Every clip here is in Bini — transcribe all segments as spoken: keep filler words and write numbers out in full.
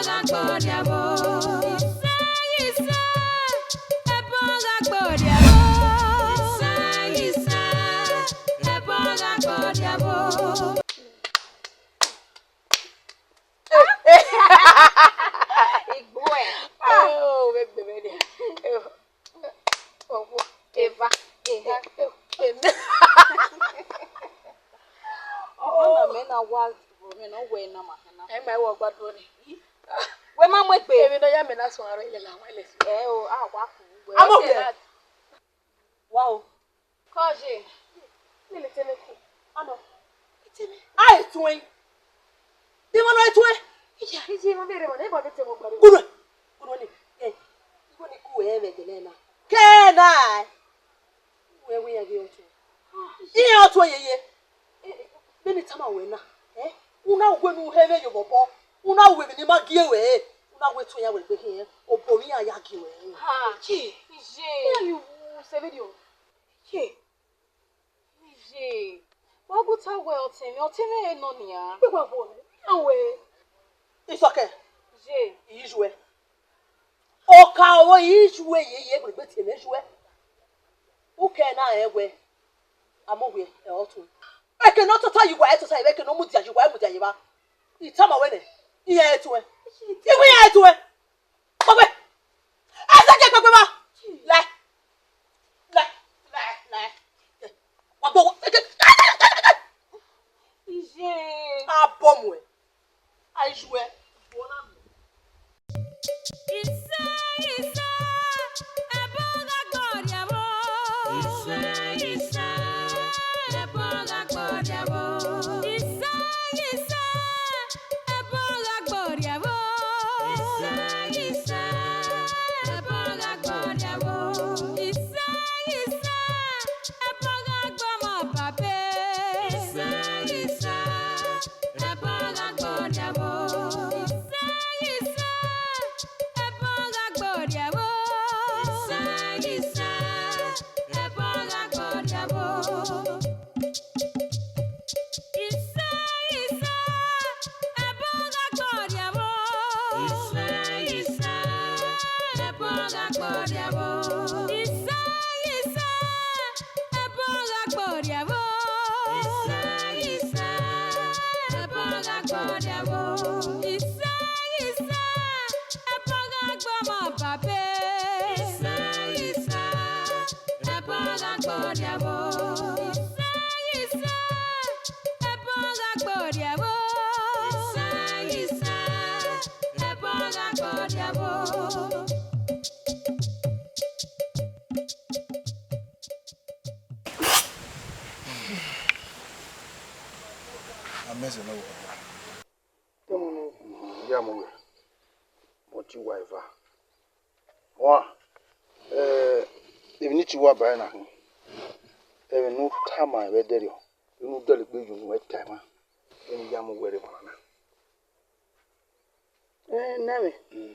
Gha gbe ọrriẹ vbo. Isẹ, isẹ, ẹbọ gha gbe ọrriẹ vbo. Isẹ, isẹ, ẹbọ gha gbe ọrriẹ vbo. Igbuẹ. Oh, vbe gbe mwẹ nia. Ọvọ, eva, eha, ene. Ọna mẹ na wa ro mẹ ne ọ wẹ na ma hana. Ẹ ma wẹ ọgba do ni. Wẹ ma mu egbe. Emwi ne ọ ya mẹ na suẹn aro ilẹ la wẹ lẹ. Ẹ o, a wa ku wẹ. Amo ke. Wa o. Kọje. Nene tene ku. Ano. Itene. A etuẹn. Di mọ nọ etuẹn. Iya, ije ma bere mọ, ne bọ de temo gbare. Kunu. Kunu ni. Eh. Iwo ni ku ẹ vbe gele na. Ke na. Wẹ wẹ ya ghe ọtuẹn. Iye ọtuẹn yeye. Vbene I tama ruẹ na, eh? U na wẹ ne u hẹ mwẹ ye obọ obọ, u na wẹ emwi ne I ma gie ruẹ, u na wẹ etuẹn ya wẹ egbe khian, obọ ne iran ya gie ruẹ. Ha, iye. Iye. Iye, wa gu ta wẹ ọtẹn mwẹ, ọtẹn mwẹ nọ nian. Gbẹgbẹ ọvọ nẹ, iran wẹ. Isọkẹn. Iye. I yu ẹ. Ọka ọvbo I yu ẹ yeye, egbe tie mwẹ yu ẹ. Ukẹ na rẹn wẹ, amọ wẹ ẹ ọtun. Eke ne ọ tota ye uwa, ẹ tota ye, eke ne ọ mudia ye uwa, ẹ mudia ye evba. I tama wẹ nẹ, iran ẹ tuẹn. Iwẹ iran ẹ tuẹn. Kpọgbe. Ẹ sẹ ke kpọgbe ma. Lẹ. Lẹ. Lẹ. Lẹ. Wa gbọ. Iye. A bọ muẹ. A yu ẹ. Isẹ, isẹ, ẹbọ gha gbe ọrriẹ vbo. Isẹ, isẹ, ẹbọ gha gbe ọrriẹ vbo. Isẹ, isẹ, ẹbọ gha gbe ọrriẹ vbo. Isẹ, isẹ, ẹbọ gha gbe ọrriẹ vbo. Isẹ, isẹ, ẹbọ gha gbe ọmọ baba. Isẹ, isẹ, ẹbọ gha gbe ọrriẹ vbo. Isẹ, isẹ, ẹbọ gha gbe ọrriẹ vbo. Isẹ, isẹ, ẹbọ gha gbe ọrriẹ vbo. Isẹ, isẹ, ẹbọ gha gbe ọrriẹ vbo. Isẹ, isẹ, ẹbọ gha gbe ọrriẹ vbo. Isẹ, isẹ, ẹbọ gha gbe ọrriẹ vbo. Isẹ, isẹ, ẹbọ gha gbe ọrriẹ vbo. Isẹ, isẹ, ẹbọ gha gbe ọmọ baba. Isẹ, isẹ, ẹbọ gha gbe ọrriẹ vbo. Isẹ, isẹ, ẹbọ gha gbe ọrriẹ vbo. Isẹ, isẹ, ẹbọ gha gbe ọrriẹ vbo. Amẹzẹ ne ọ wẹ. Tọmọ nẹ. Ya mu wẹ. Mo ti wa eva. Wa, eh, emwi ne I ti wa ba ẹre na khin. Ẹmwẹ ne u tama vbe ẹdẹrriọ, ne u dọlegbe ye unu ẹta emwa, vbene I ya mu wẹ rre emwa na. Ẹ, nẹ mwẹ. Mm.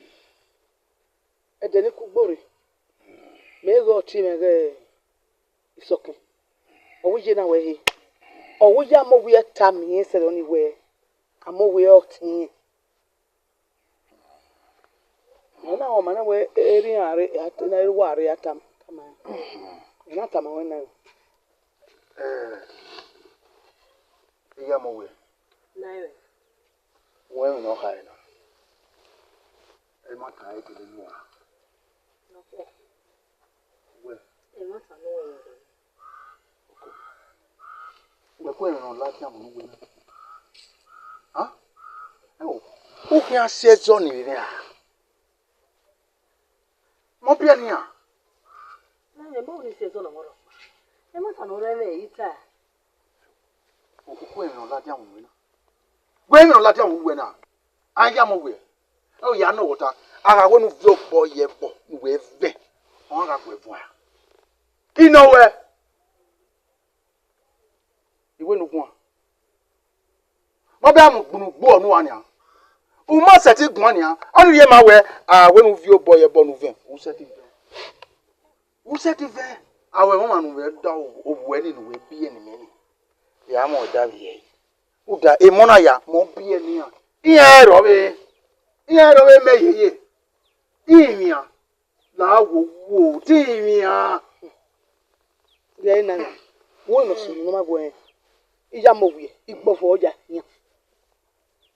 Ẹdẹ ne I kugbo rre, mẹ ghẹ ọtẹn mwẹ ghẹ Isọkẹn. Ọ wẹ iye na wẹ he. Ọ wẹ iye amọ wẹ tama irẹn sẹrriọ ni wẹ, amọ wẹ ọtẹn irẹn. Ọ na wẹ ọma na wẹ erha iran rre, a te na rre uwa rre, a tama, tama rẹn. Ẹ na tama wẹ na. Eh, iye amọ wẹ. Na rẹn. Wẹ emwi ne ọ khare na. Ẹ ma kan ẹre kele unu ra. Nọkhọ. Wẹ. Ẹ ma ta ne uwẹ rẹn. Wẹ ku ẹmwẹ ne ọ ladian mu ne uwẹ na. Ha? Ẹ o, u khian si ẹzọ ni vbe mwẹ ra? Mọ biẹ nian. Na rẹn, mọ ni si ẹzọ ne ọ mọ rọ. Ẹ ma ta ne ọ rẹ mwẹ ita. Okuku ẹmwẹ ne ọ ladian mu uwẹ na. Wẹ ẹmwẹ ne ọ ladian mu uwẹ na. A ya mọ wẹ. Ẹ o ya nọ wẹ ọta. A gha wẹ ne u viọ obọ ye ẹbọ ne uwẹ vẹ. Ọ gha gu ẹ vuọn. I nọ wẹ. I wẹ ne u guan. Ma bẹ a mu gbunu gbuọ ne uwa nian. U ma sẹtin guan nian. Ọnii rhie ma wẹ, a wẹ ne u viọ obọ ye ẹbọ ne u vẹ. U sẹtin vẹ. U sẹtin vẹ. A wẹ ọmwa ne u vbe da ovbuẹ ni ne uwẹ biẹ ne imẹ ni. Ya mọ da vbiẹ. U da emọ na ya, mọ biẹ nian. Iran ẹre ọ vbe. Iran rọ vbe mẹ yeye. Ivbian la wo wo te ivbian. Ghe na, wo no sunu no ma guẹ. Iya mo wiẹ, igbọfọ ya yan.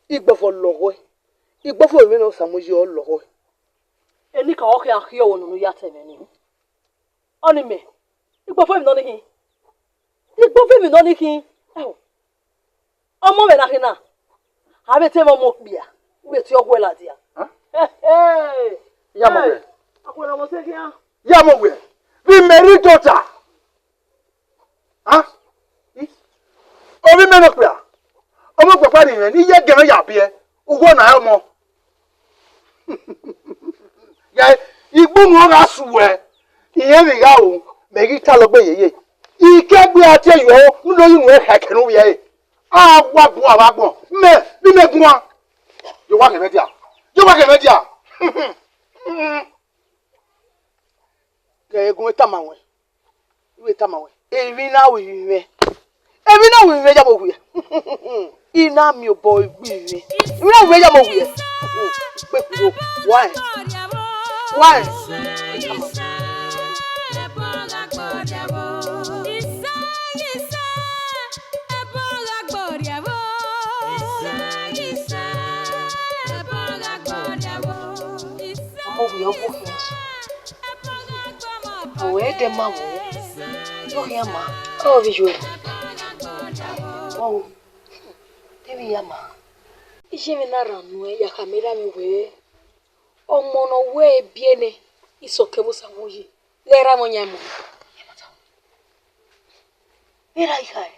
Igbọfọ lọghọe. Igbọfọ emwi ne Osamuyi ọ lọghọe. Eni ka ọ khian khiọ wo nunu ya tẹ mwẹ ni. Ọni mẹ, igbọfọ emwi nọ ni khin. Igbọfọ emwi nọ ni khin. Ẹo. Ọmọ mwẹ na khin na. A vbe te mwẹ ọmọ okpia. U vbe tie ọghuẹ ladian. Huh? Hey, hey. Ya mo Hey. Wẹ. Akhuẹrhẹ ọmọ sẹ khian. Ya mo wẹ. Vbe Mary daughter. Ha? I? Ovbi mẹ nọkpia, ọmọ ọkpẹkpa ni mwẹ, ne I ye ẹgẹmwẹ ya biẹ, ughọ na ọmọ. Ya, igbunu ọ gha suẹ, irẹn vbe gha ru, mẹ ghi ta lọgbe yeye. Ikegbe a tie yọ, ne u do ye unu ẹkhẹ ẹkẹ ne u vbiẹ ẹre. A wa bun avbe agbọn, mẹ, ne imẹ guan. Ye owa khẹ mwẹ dia, ye owa khẹ mwẹ dia. Ghẹ gun tama wẹ. I vbe tama wẹ, emwi na ru ivbi mwẹ. Emwi na ru ivbi mwẹ ya mo wiẹ. I na miẹn obọ egbe ivbi mwẹ. Emwi na ru ivbi mwẹ ya mo wiẹ. Kpekpiro, wa rẹn. Wa rẹn. Ọmọ wiẹ ọghe okhian. Ọ wẹ dẹ ma vbo, ne ọ khian ma, ọ vbe yo. Ọ, de emwi ya ma. Iye mwẹ na rhan nuẹn ya khama erha mwẹ wẹẹ, ọmọ ne ọ wẹ biẹ nẹ, Isọkẹn vbe Osamuyi, ghẹ ra mwẹ ọyan mu. Vbe erha I khae,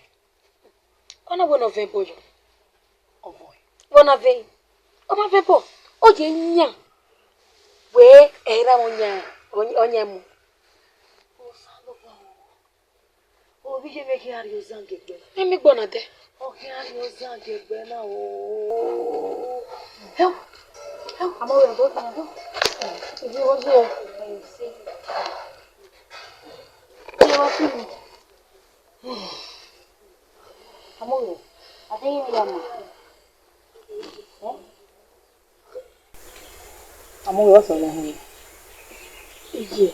ọ na wẹ ne ọ vẹ ẹbọ yọ. Ọ vẹ, vbe ọ na vẹ, ọ ma vẹ ẹbọ, ọ ye yan wẹ ẹ i ra mwẹ ọyan, ọyan mu. Osanobua o, ovbi iye mwẹ khian rrie ozan gie egbe na. Mẹ miẹn igbọ na dẹ. Ọ khian rrie ozan gie egbe na o. Help, help, I'm already go down. Help. If you want to, you want to. Amoghe, a de ye ya ma. Eh? Amoghe, ọ sẹ ọna hin. Iye,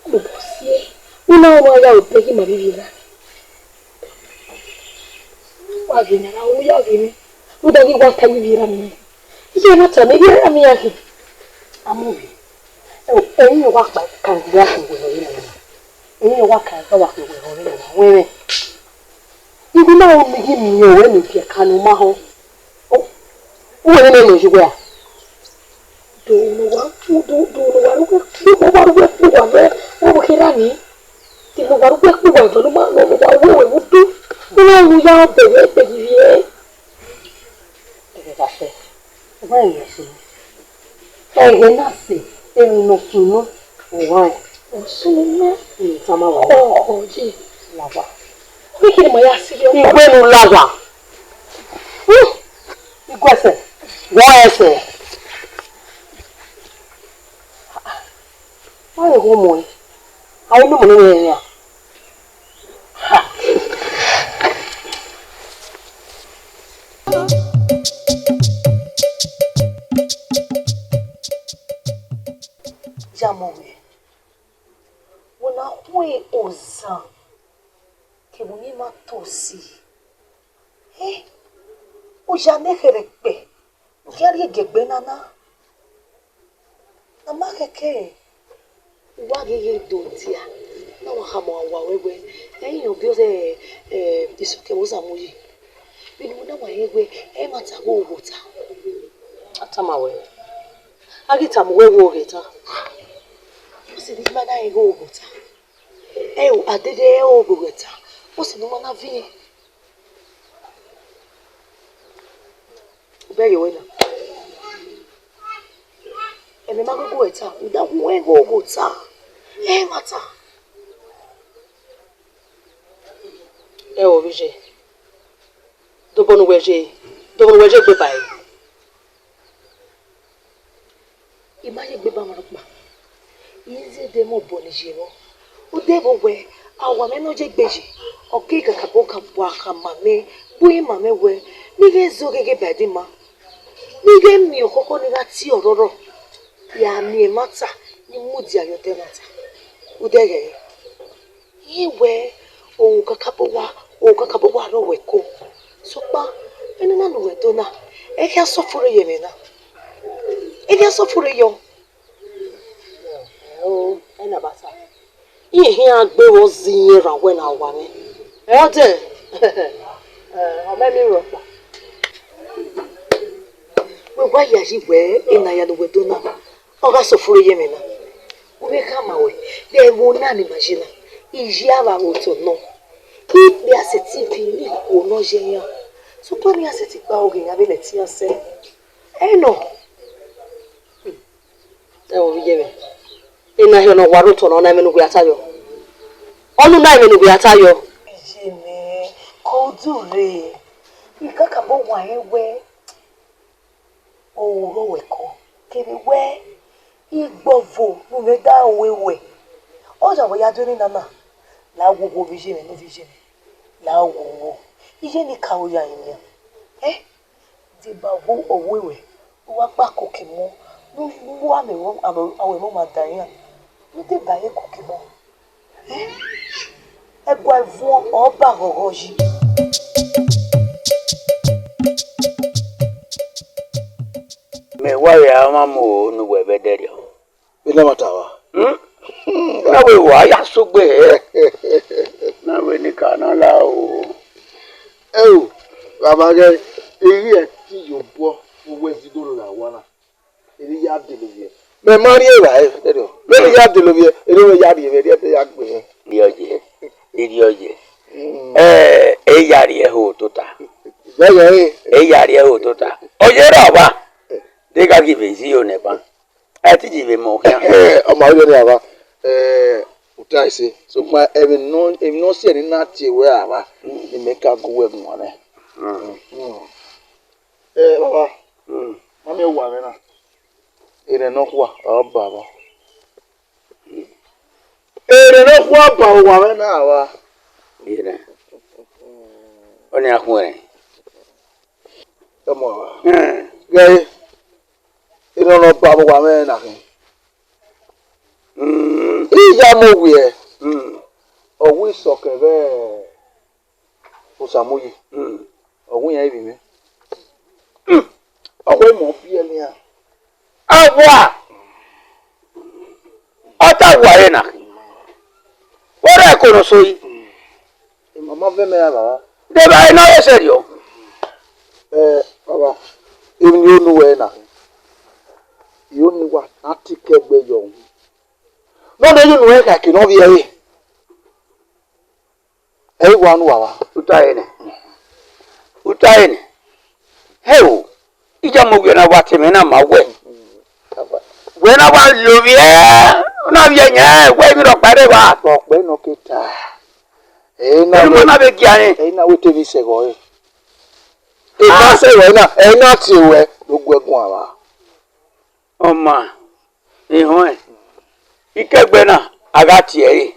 obọ si ẹe, u na rẹn ya obọ ghi ma vbe ivbi erha. Wa ghe ne a ra ru ya ghe mwẹ, rhunmwuda ghi wa ta ye ivbi erha mwẹ. Iye, na ta mwẹ, ivbi erha mwẹ ya ghe. Amoghe, ẹmwẹ ne uwa kpa kan ya khin wẹ nọ vbe nọ. Emwi ne uwa ka ẹre wa kpe wẹ họn vbe nọ, wẹ mwẹ. Ighẹ na ru ne I ghi miẹn ruẹ ne u viẹ ka ne u ma họn. U wẹ nene nọ ye uwẹ ra? Do ne uwa, do, do ne uwa ru wẹ kpe, uwa ru wẹ kpe uwa vbe, uwa vbe kherha ni. De ne uwa ru wẹ kpe uwa vbe, ne u ma nọ ne uwa wẹ wẹ vbe udu. U na ru ya bẹghe, bẹghe ivbi ẹre. Ẹghẹ gha fẹ, uwa rẹn sunu. Ẹghẹ na sẹ, emwi ne ọ sunu, uwa rẹn. Ọ sunu nẹ. Emwi tama wa. Ọ, ọ, ye. Lagha. Ọ kekere ma ya siri ọkpa. Igbenu lagha. Hmm. Iguẹsẹ, wọ ẹsẹ. Wa rẹn ọmọ ẹn. A i miẹn ọmọ nene rẹn ra? Ya mọ wẹ, wẹ na khuẹn ozan kevbe uyinmwẹ ma to si. Eh, oya ne khẹrẹ kpẹ, u khian rhie gie egbe na na. A ma khẹke, uwa ghi ghi do dia, ne a wa khama uwa wẹẹ, wẹẹ, ẹi yan obọ ẹre, eh, Isọkẹn vbe Osamuyi. Vbene uwa na wa rẹn wẹẹ, ẹ i ma ta ghe oghota. A tama wẹẹ, a ghi tama uwẹ wẹẹ oghota. Ọ sẹ ne I ma na rẹn ghe oghota. Ẹo, a dede ẹre oghota. Ọ sẹ ne u ma na viẹ. Bẹghe wẹ na. Ẹmwẹ ma gogo ẹta, u da wu ẹghẹ oghota. Ẹ ma ta. Ẹ o, vbe je. Dobọ ne uwẹ je, dobọ ne uwẹ je gbe ba ẹre. I ma ye egbe ba mwa rhọkpa. I zẹdẹ mu obọ ne I ye vbọ. Ude vbe wẹẹ, a wa mwẹ ne ọ ye egbe ye, ọ ke kakabọ ka wa khama mẹ, bu ima mwẹ wẹẹ, ne I ghẹ zẹ ogheghe ba ẹdẹ ima. I ghẹ miẹn ọkhọkhọ ne I gha tie ọrọrọ, ya miẹn ẹmwata ni mudia ye odẹ ẹmwata. Udẹghẹ, irẹn wẹẹ, ohun kakabọ wa, ohun kakabọ wa rrọọ wẹ ẹko. Sokpan, enena ne uwẹ do na, ẹ khian sẹ ọfure ye ẹmwẹ na. Ẹ khian sẹ ọfure yọ. Ẹo, ẹna bata. Irẹn khian gbe vbe ọzọ iyẹn ra wẹ ne a wa mwẹ. Ẹ ọdẹ, ọ mẹ miẹn rhọkpa. Wẹ wa yayi wẹ ena ya ne uwẹ do na, ọ gha sẹ ọfure ye ẹmwẹ na. U vbe khama wẹ, vbe ẹvbo na ne ima ye na, iye avbe otọ nọ. Ikpia sẹtin bi ne ikhuo nọ ye iran. Sokpan ne iran sẹtin gba oghe iran vbe lẹtin iran sẹ. Ẹ nọ. Ẹ wo vbe iye mwẹ. Ena hia ne ọ wa rre otọ nọ, ọ na ẹmwẹ ne uwẹ a ta yọ. Ọ na ẹmwẹ ne uwẹ a ta yọ. Iye mwẹ, ke u dure. I kakabọ wa rẹn wẹ, o rrọọ wẹ ẹko, kevbe wẹ, igbọvo ne u mwẹ da ru wẹ. Ọ ya wẹ ya do enena na, la wo wo vbe iye mwẹ ne u vbe iye mwẹ. La wo wo. Iye ne I ka ru ya rinmwian. Ẹ? Deba ọvbuẹ wẹ, u wa kpa koko emọ, ne u wa mẹ, a wẹ emọ ma da iran, ne u deba ẹre koko emọ. Ẹguae vuọn ọ ba ghọghọ yi. Mẹ wa vbe a mwa mu ne uwẹ vbe ẹdẹrriọ. Vbe ne ẹmwata wa? Hmm? Na wẹ wa ya sogbe hẹ. Na wẹ ne I ka na la o. Ẹo, baba ghẹ, erriọ ẹtin ye obọ, uwẹ zẹ igho na wa na. Erriọ I ya dele ovbiẹ. Mẹ ma rrie evbare, ẹdọ. Vbene I ya dele ovbiẹ, erriọ ovbi ya rrie vbe, erriọ ẹdẹ ya gbe mwẹ. Rrie ọye, rrie ọye. Mm. Ẹ, e ya rrie ẹho tota. Yẹyẹ. E ya rrie ẹho tota. Ọ ye ra ọba. De gha ghi vbe zẹ iyo nẹ ban. Ẹ te ji vbe mẹ okhian. Ọ ma rhie ne a vba, eh, uta ẹse. Sokpan emwi nọ, emwi ne ọ si ẹre ne a tie wẹ a vba, ne imẹ ka gu wẹ guan nẹ. Mm. Eh, baba, mm, ma miẹn owa mwẹ na. Erhẹn nọkhua, ọ ba vba. Erhẹn nọkhua ba owa mwẹ na vba. Erhẹn. Ọnii a khuẹrẹn. Ọmọ vba. Hmm. Ghẹ, erhẹn ne ọ ba vbe owa mwẹ na khin. Hmm. I ya mu owiẹ. Hmm. Ọ wẹ isọkẹn vbe Osamuyi. Hmm. Ọ wẹ iran ivbi mwẹ. Hmm. Ọ wẹ mẹ ọ biẹ nian. Awa! Ọ ta wa re na. Wẹ rẹ ẹko ne ọ so yi. Mama vẹ mẹ ra vba. De evbare na re sẹrriọ. Ẹ, baba, emwi ne I ru nuẹn na, I ru ne uwa na te ikẹgbẹ yọ. Nọ ne I ru nuẹn kha eke ne ọ vbiẹ re. Ẹ i wa nu uwa vba. Uta ẹre nẹ. Uta ẹre nẹ. Hẹ o, iye ọmọ wẹ na wa te mwẹ na ma wẹ. Wẹ na wa lovbiẹ, na vbiẹ yan wẹ emwi rhọkpa rre vba. Ọkpẹ nọ ke ta. Ẹ na Ẹni wẹ, mo na vbe gia rẹn. Ẹ na wẹ te vbe sẹ ẹghọ re. Ẹ na sẹ ẹghọ na, ẹ na tie ruẹ, do gu ẹguan vba. Ọma, ehọẹn, ikẹgbẹ na, a gha tie ẹre.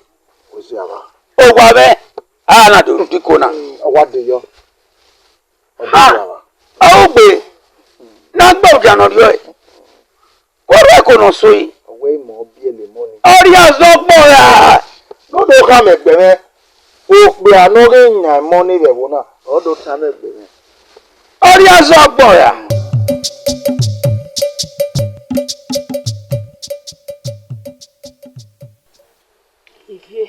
Owa mwẹ, a na do rhunmwuda iko na. Ọ wa de yọ. Ọ de yọ. Ọgbe, ne a gbe ogia ne ọ rriọ ẹre. Wẹ rẹn eko ne ọ so yi. Ọ wẹ imọ ọ biẹlẹ emọ ni. Ọ rhie azọ gbọn ra. Ne ọ do khama ẹgbẹe mwẹ, okpia ne ọ ghi yan emọ ni vbe ẹvbo na, ọ do tama ẹgbẹe mwẹ. Ọ rhie azọ gbọn ra. Ivie,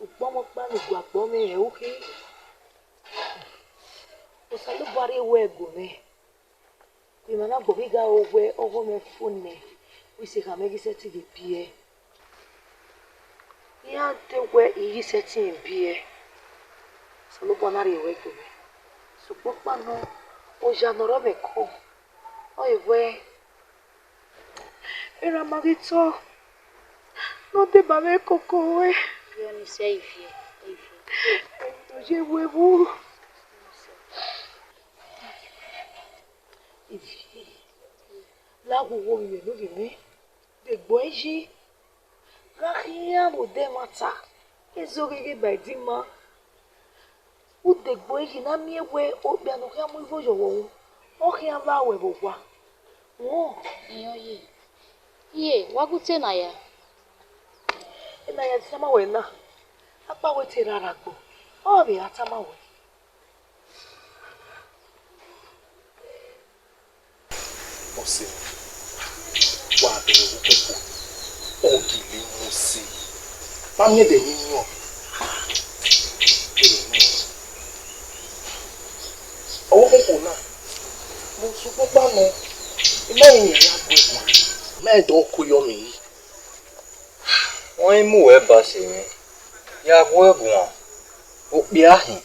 ukpọmọ ọkpa ne u gu agbọn mwẹ rẹn ukhi. Osanobua rhie wẹ ẹgo mwẹ. Emwa na gbọ ghi gha ro wẹ ọghe mwẹ fo nẹ, wẹ isẹ khama ghi sẹtin vbe biẹ. Iran te wẹ I ghi sẹtin biẹ. Osanobua na rhie wẹ ẹgo mwẹ. Sokpan ọkpa nọ, oya ne ọ rre mwẹ ẹko, ọ re wẹ, erha ma ghi tọ, ne ọ deba mwẹ koko ruẹ. Viọ ni sẹ Ivie, Ivie. Ọ ye wu evbu. Ivie, la wu wo vbe ne ovbi mwẹ, de egbe ẹre yi, gha khian vbe odẹ ẹmwata, ezogheghe ba ẹdẹ ima. Udegbo yi na miẹn wẹẹ okpia ne ọ khian mu igho ye ọvbọvbọ, ọ khian vba ruẹ vbe owa. Wọn. Iye, iye, wa gu te na ya. Ena ya tama wẹ na, akpa wẹ te rara gbo, ọ vbe a tama wẹ. Ọse, wa bẹghe vbe ukpokpo, ọ gele mu ọse. Ma miẹn ẹdẹ ne I miẹn ọmwa. Ọvbokhan na, mu sukpokpa nọ, I ma rẹn iran ya gu ẹre guan. Mẹ dọ ko yọ mẹ yi. Ọnrẹn mu uwẹ ba sẹ mwẹ, ya gu ẹre guan. Okpia hin,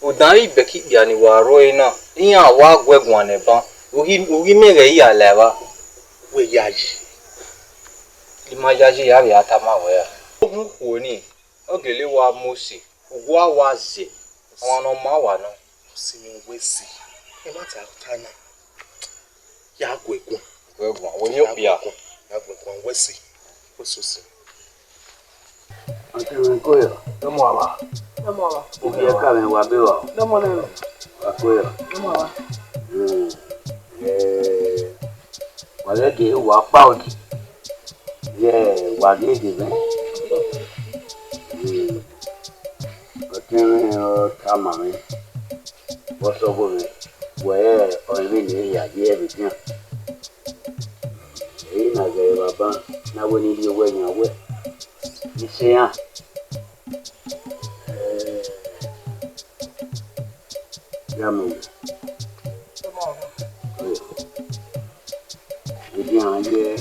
odan ri bẹkẹ ikpia ni wa ru ẹre na, iran wa gu ẹre guan nẹ ban, u ghi, u ghi miẹn ghẹ ya la evba. Wẹ yayi. I ma yayi, ya vbe a tama wẹ ra. Ogun khuo ni, ọ gele wa mu ọse, uwa wa zẹ, ọmwa ne ọ ma wa nọ. Simi wẹ si, ẹ ma ta ta na. Ya gu ẹre guan. Gu ẹre guan, wẹ ne okpia. Ya gu ẹre guan, wẹ si, wẹ so si. Ọtẹn mwẹ ko yọ. Dọmọ ava. Dọmọ ava. Ubi ẹka mwẹ wa be wa. Dọmọ nẹ. Wa ko yọ. Dọmọ ava. Hmm. Eh, wa ghẹ gie wa kpa odi. Ye wa gie gie mwẹ. Hmm. Ọtẹn mwẹ ọ tama mwẹ. Vbọsọgho mwẹ, wẹ ọre vbene I ya ye ẹvbo edian. Ẹ i na ghẹ baba na wẹ ne I rhie owẹ yan wẹ, ne I sẹ iran. Eh, ya mu wẹ. Edian ye.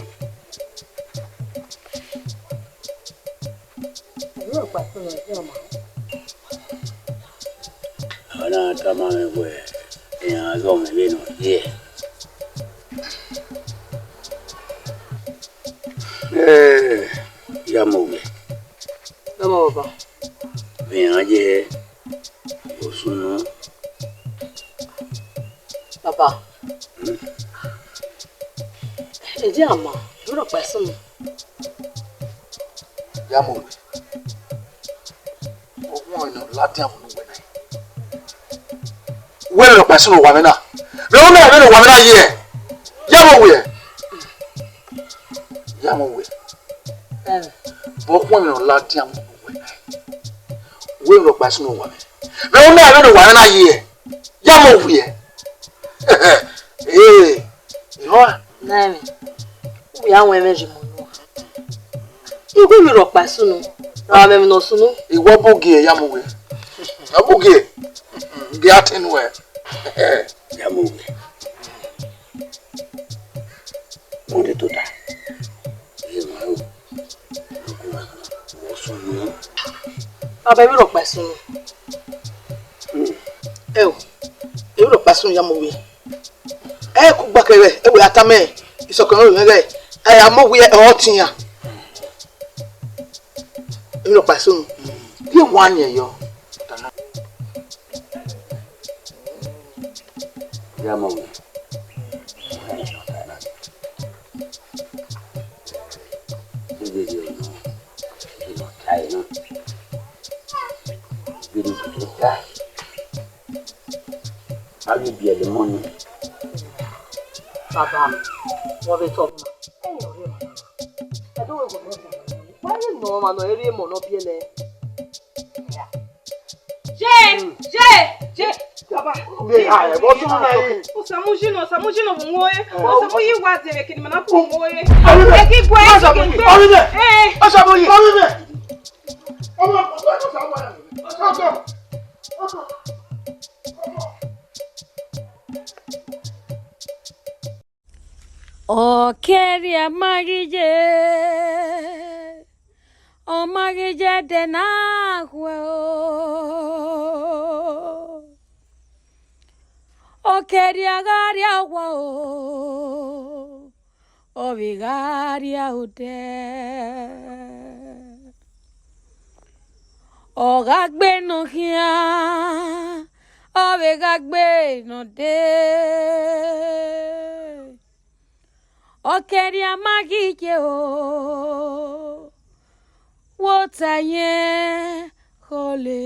Ọ na tama mwẹ wẹ, iran zọ mwẹ vbene ọ ye. Eh, ya mu wẹ. Dọmọ baba. Vbe iran ye osunu. Baba. Hmm? Ẹ i dia ma, emwi rhọkpa i sunu. Ya mu wẹ. Ọmọ ne ọ ladian vbe unu wẹ na. Wẹ emwi rhọkpa i sunu owa mwẹ na. Vbe unu na vbene owa mwẹ na ye? Ya mu wẹ. Ya mu wẹ. Ẹ. Vbe ọ khu emwi ne ọ ladian vbe unu wẹ na. Wẹ emwi rhọkpa i sunu owa mwẹ. Vbe unu na vbene owa mwẹ na ye? Ya mu wẹ. Ee, ihọa. Nẹ mwẹ, u ya wẹn mwẹ ye mu nuẹn. I gu emwi rhọkpa i sunu, ra mwẹ emwi ne ọ sunu. Iwọ bu gie ya mu wẹ. Ọ bu gie. Gie a tẹn nuẹ. Ya mu wẹ. Wọ́n lè tó ta. Ẹ máa rò. Wọ́n sún mi. Baba, emwi rhọkpa i sunu. Ẹ o, emwi rhọkpa i sunu ya mu wẹ. Ẹ ku gba kẹrẹ, ẹ wẹ a tama isọkẹn ne ọ rre mwẹ ghẹ, ẹ a mu wẹ ọ tian. Emwi rhọkpa i sunu. Gie wa niẹn yọ. Ya mu wẹ. Ẹ, ẹ, ẹ, ẹ, ẹ, ẹ, ẹ, a ghi biẹlẹ emọ nii. Baba, wọ vbe tọ ọmwa. Ẹdẹ wẹ wẹ wẹ wẹ wẹ wẹ ne ọmwa nọ, erriọ emọ ne ọ biẹlẹ. Ye, ye, ye. Baba. Osamu jino, Osamu jino, vbe uwẹ. Osamu yi wa zẹvbe kene ma na ku vbe uwẹ. Ẹ ki gua, ẹ ki gua. Ọrịre. Ee. Osamu yi. Ọrịre. Ọmọ, ọmọ, ọmọ, ọmọ, ọmọ. Ọ kẹrriẹ ma ghi ye, ọ ma ghi ye ẹdẹ na khuẹ o. Ọ kẹrriẹ gha rrie owa o, ọ vbe gha rrie odẹ. Ọ gha gbe ne ọ khian, ọ vbe gha gbe ne ọ dee. Ọ kẹrriẹ ma ghi ye o, wo ta yẹn khọle.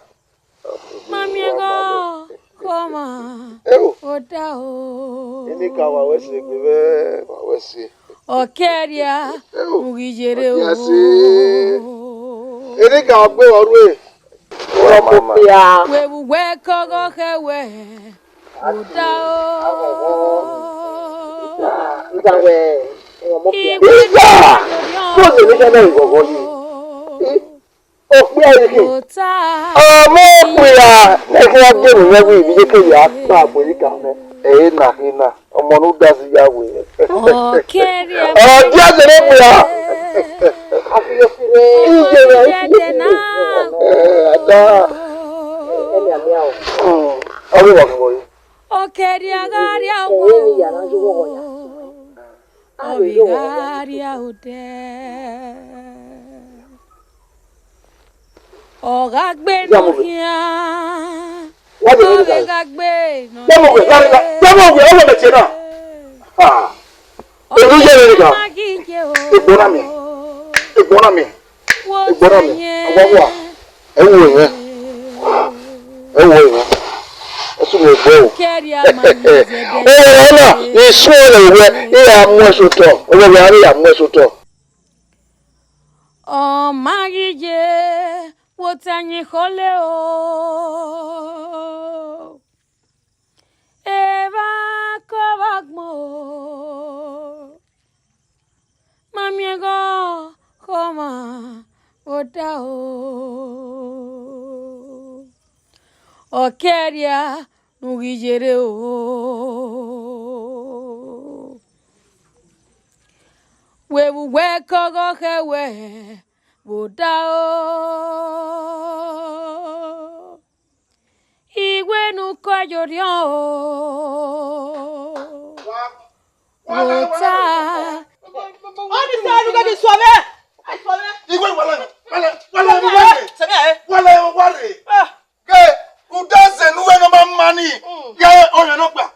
Ma miẹn gọ, kọ ma, Eo, ota o. Eni ka wa wẹ se egbe vbe, wa wẹ se. Ọ kẹria, Eo, mu ghi yere ọ dia o. Se. Eni ka gbe ọ rue. Wa mama. Wẹ vbe uwẹ kọghọ khẹ wẹ, ota o. Nda wẹ, ọmọ pia. Iwe Ija! Kó o lè ní kẹ́mẹ́ ìgbọ̀ngàn yìí. Okpia yi khin. Ọmọ okpia ne khin a gbe ne wẹ wi ye ke ya kpa gbe yi ka mẹ. Ẹ na khin na. Ọmọ ne u da si ya we. Ọ dia zẹrẹ okpia. Iye na, iye na. Ẹ, ada. Ọ ghi wa fọ yi. Ọ kẹria gha rria wo. Ọ vbe gha rria odẹ. Ọ gha gbe nọ khian. Ọ vbe gha gbe nọ. Dẹmọ wẹ, dẹmọ wẹ, ọ wẹ mẹ tie na. Ah. Elu ye ne gha. Egbona mi. Egbona mi. Egbona mi. Awa wa. Ẹ wo yẹn. Ẹ wo yẹn. Ẹ sunu egbe o. Ọmọ na, ne I suẹn rẹ wẹ, I ya mu ẹse otọ. Ọmọ wẹ, a ya mu ẹse otọ. Ọ ma ghi ye, wo ta yin khọlẹ o. Evba kọ vbe agbọn o, ma miẹn gọ, kọ ma, ota o. Ọ kẹria ne u ghi yere o. Wẹ vbe uwẹ kọghọ khẹ wẹ, vbe ota o. Iwẹ ne u kọ ye orhiọn o. Vbe ota. Ọni sẹ ẹnu gẹdẹ suọ mwẹ. Iwẹ wala, wala, wala, wala. Sẹmi ẹ. Wala, wala. Ah. Ke, u da zẹ ne uwẹ ne ọ ma ma ni. Mm. Ghe ọyọn nọkpa.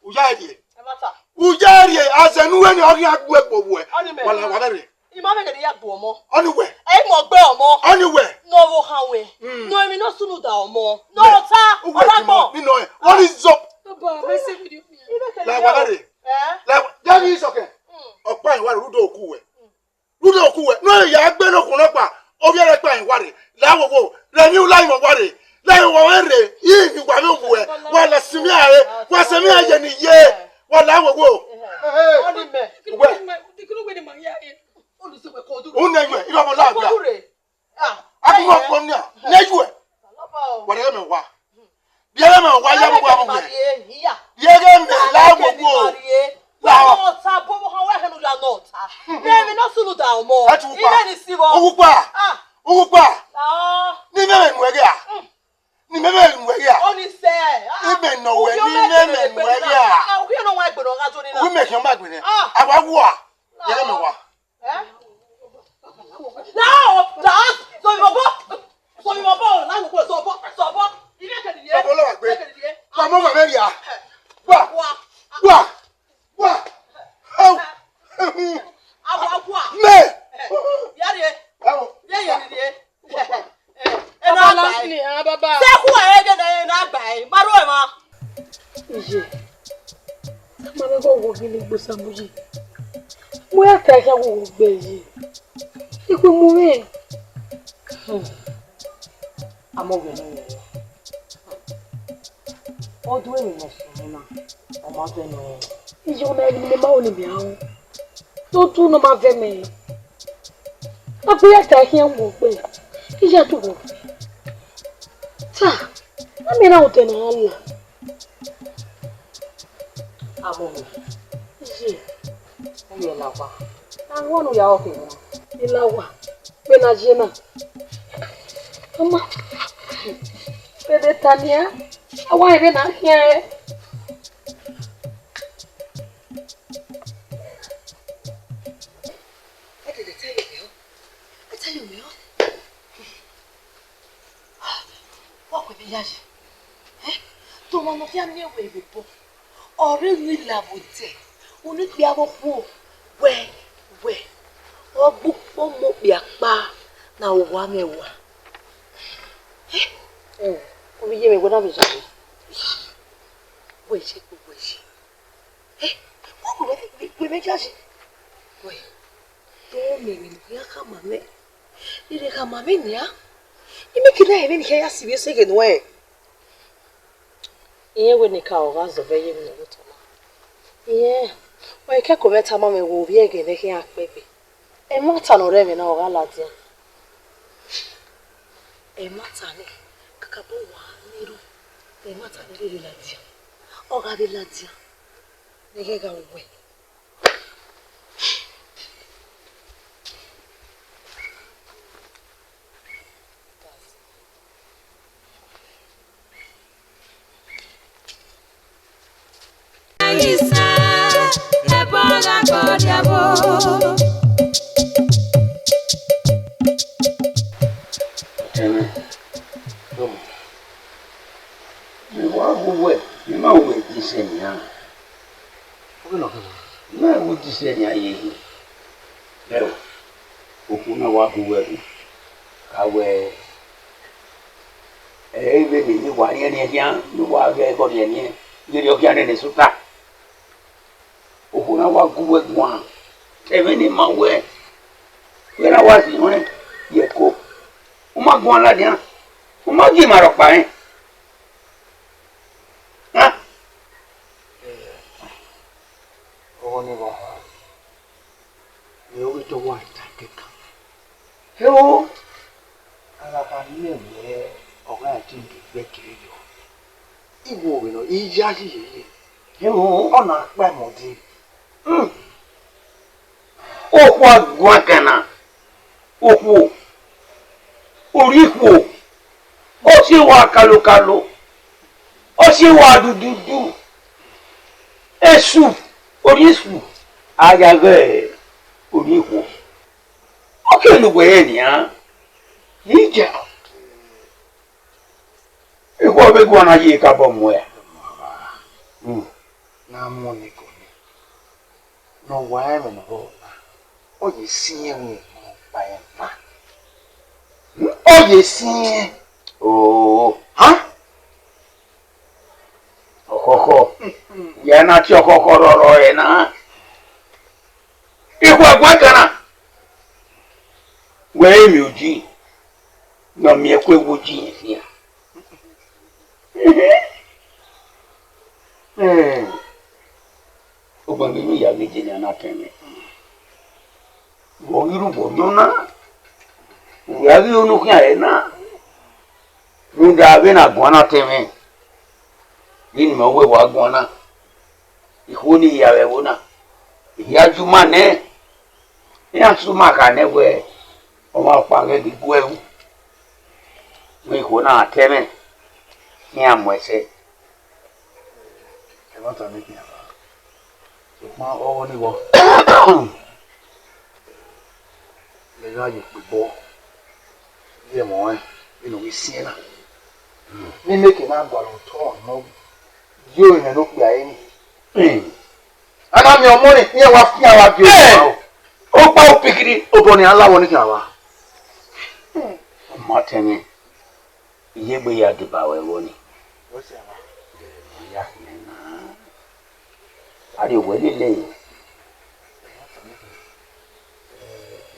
U ya rrie. Ẹ ma ta. U ya rrie, a zẹ ne uwẹ ni ọ ghi a gbe ẹkpo vbuẹ. Ọni mẹ. Wala, wala rre. I ma vbe ghe ne I ya gbe ọmọ. Ọni wẹ. Ẹ i mọ gbe ọmọ. Ọni wẹ. Ne ọ vbe ohan wẹ. Mm. Ne emwi ne ọ sunu da ọmọ. Ne ọ ta, uwẹ ọ na ti mọ, gbọn. Ni nọ ẹ. Ọni zọ. Baba, mẹ se video. La wala rre. Eh? La, ya ni sọkẹ. Mm. Ọkpa yin wa rre, rhunmwuda oku wẹ. Rhunmwuda oku wẹ, ne ọ ya gbe ne okhuo nọkpa, ovbi ẹre kpa yin wa rre, la wowo, rẹ emwi u la yin wa rre, la yin wa rre, i yin wa vbe owu ẹ, wa la sinmwi a re, wa sinmwi a ye ni ye, wa la wowo. Ọni mẹ. Wẹ. Unẹ yuẹ, irọ mọ la gbia. Ah, a kún mọ kpọ nia, ne yuẹ. Wa rẹ mẹ wa. Biẹ mẹ wa ya vbe wa vbe. Biẹ mẹ la wowo. La. Ọta bo mo han wa hẹn u ya nọ ọta. Ne emwi ne ọ sunu da ọmọ. Ẹ tu pa. Ine ni si vbọ. Uwu pa. Ah. Uwu pa. Ah. Ni mẹ mẹ nuẹ ghe a. Mm. Ni mẹ mẹ nuẹ ghe a. Ọni sẹ. Ah. Imẹ nọ wẹ ni mẹ mẹ nuẹ ghe a. Ah, uwẹ nọ wa egbe nọ gha zo ni na. Uwẹ mẹ khian ma gbe nẹ. Ah. A wa wu a. Biẹ mẹ wa. Eh? Lao, lao, sọvbọ, sọvbọ, lao, sọvbọ, sọvbọ. Ine kẹdẹ ye. Sọvbọ lọ wa gbe. Ine kẹdẹ ye. Wa mọ mẹ ya. Wa. Wa. Wa. Wa. Au. Awa wa. Mẹ. Ya rrie. Au. Ya ye rrie. Wa. Ẹ na gba ẹ. Baba, last me, ah, baba. Sẹ khu ẹ gẹ na ẹ na gba ẹ. Ma ro ẹ ma. Iye. Ma vbe gho wo gele gbe Osamuyi. Mu ya ta ẹkhian wo wo gbe yi. Ikpe mu mwẹ. Hmm. Amọ ghe ne ọ due ne ọ sunu na, ọ ma vẹ nẹ. Iye, ọna emwi ne mẹ ma ho ne mẹ a ru. Te ọ tu ne ọ ma vẹ mẹ. A gbe ya ta ẹkhian wo gbe. Iye, a tu wo. Ta, a miẹn na otọ ne a la. Amọ mwẹ. Iye. Iye la wa. A ru ọna ya ọkhe na. I la wa. Vbe na ye na. Ọma. Vbe de ta nian. A wa rẹn vbe na khian ẹre. Ẹ Wa kue vbe yayi. Eh? Tọmwa ne ọ khian miẹn wẹ vbe obọ. Ọ rre emwi la vbe odẹ. Unu ikpia vbe okhuo. Wẹ, wẹ. Ọ gbe ukpọmọ okpia kpa na owa mwẹ wa. Eh? Ovbi iye mwẹ, wẹ na vbe yayi. Wẹ ye, wẹ ye. Eh? Wa kue vbe, vbe, vbe yayi. Wẹ. Te ọ miẹn emwi ne ọ khian khama mwẹ. Rere khama mwẹ nian, I miẹn kidie ẹmwẹ ne I khian ya sivbi ese ghe nuẹn. Irẹn wẹ ne I ka ọ gha zọbọ ye emwi ne ọ rre otọ na. Irẹn, ọ i kẹko mwẹ tama mwẹ wẹ ovbi ẹghẹ ne khian kpẹgbe. Ẹmwata ne ọ rre ẹmwẹ na ọ gha ladian. Ẹmwata ni, kakabọ wa ne ru, ẹmwata ni rere ladian. Ọ gha rre ladian, ne I ghẹ gha wẹ. Ẹmwẹ, I wa gu wẹ, I ma wẹ di sẹ nian. Ọ ghi nọ khin. I ma wẹ di sẹ nian ye yi. Ẹo, okhuo na wa gu wẹ gu. Ka wẹ, ẹ i vbe ne emwi wa riẹnriẹn khian, ne uwa ghẹ ẹghọ riẹnriẹn, ghe erriọ khian nene sẹ ota. Okhuo na wa gu wẹ guan, ẹmwẹ ne I ma wẹ, wẹ na wa si ruẹn ye ẹko, u ma guan ladian, u ma gie ima rhọkpa rẹn. Hia? Ọghọ ne I vbe ọhọ, ne ọ ghi tọ wa ta kẹkan. Heo, a gha kha miẹn wẹ ọ gha te do gbe kere yọ, I wo vbe nọ, I yayi yeye. Heo, ọ na kpa ẹmwẹ odin. Hmm. Okhuo a guan ẹkan na, okhuo, orhiikhuo, ọ si wa kalokalo, ọ si wa dududu, esu, orhiesu, a ya ghẹ orhiikhuo. Ọ ke ne uwẹ rẹn nian, I ja. Ikhuo vbe guan na ye kabọ muẹ. Hmm. Na mu ọnii gọ nẹ, ne ọ wa rẹn ẹmwẹ ne ọ rrọọ na, ọ ye siẹn ẹmwẹ ne ọ kpa ẹmwẹ. Ọ ye siẹn. Oo. Ha? Ọkhọkhọ. Ya na tie ọkhọkhọ rrọrọ ẹre na. Ikhuo ẹguẹn kan na. Wẹ emwi uji. Ne ọ miẹn ẹko ewu uji rẹn fian. Ugbẹn vbe emwi ya vbe je nian na tẹn mwẹ. Vbe ọ ghi rre ubọ nọ na, u ya ghi unu khian ẹre na, rhunmwuda vbene a guan na tẹn mwẹ, vbene imẹ wẹ wa guan na, ikhuo ni ya vbe ẹvbo na, I hia ju ima nẹ, iran sẹ uma kha nẹ wẹ, ọmwa ọkpa ghẹ ghi gu ẹwu, wẹ ikhuo na tẹn mwẹ, iran mu ẹsẹ. Ẹmwata ne khian, sokpan ọghe ọnii vbọ, mẹ gha ye okpebọ ye ẹmwẹ ọnrẹn vbene ọ ghi siẹn na, ne I mieke na gualọ otọ ne ọ ye orinmwẹ ne okpia ẹre ni. A na miẹn ọmọ ni, iran wa fian vbe abiọ. Ọkpa opikiri, obọ ne iran la vbọ ne khian vba. Ọ ma tẹn mwẹ. Iyegbe ya deba ruẹ vbọ ni? Ya khian na. A rhie owẹ lele.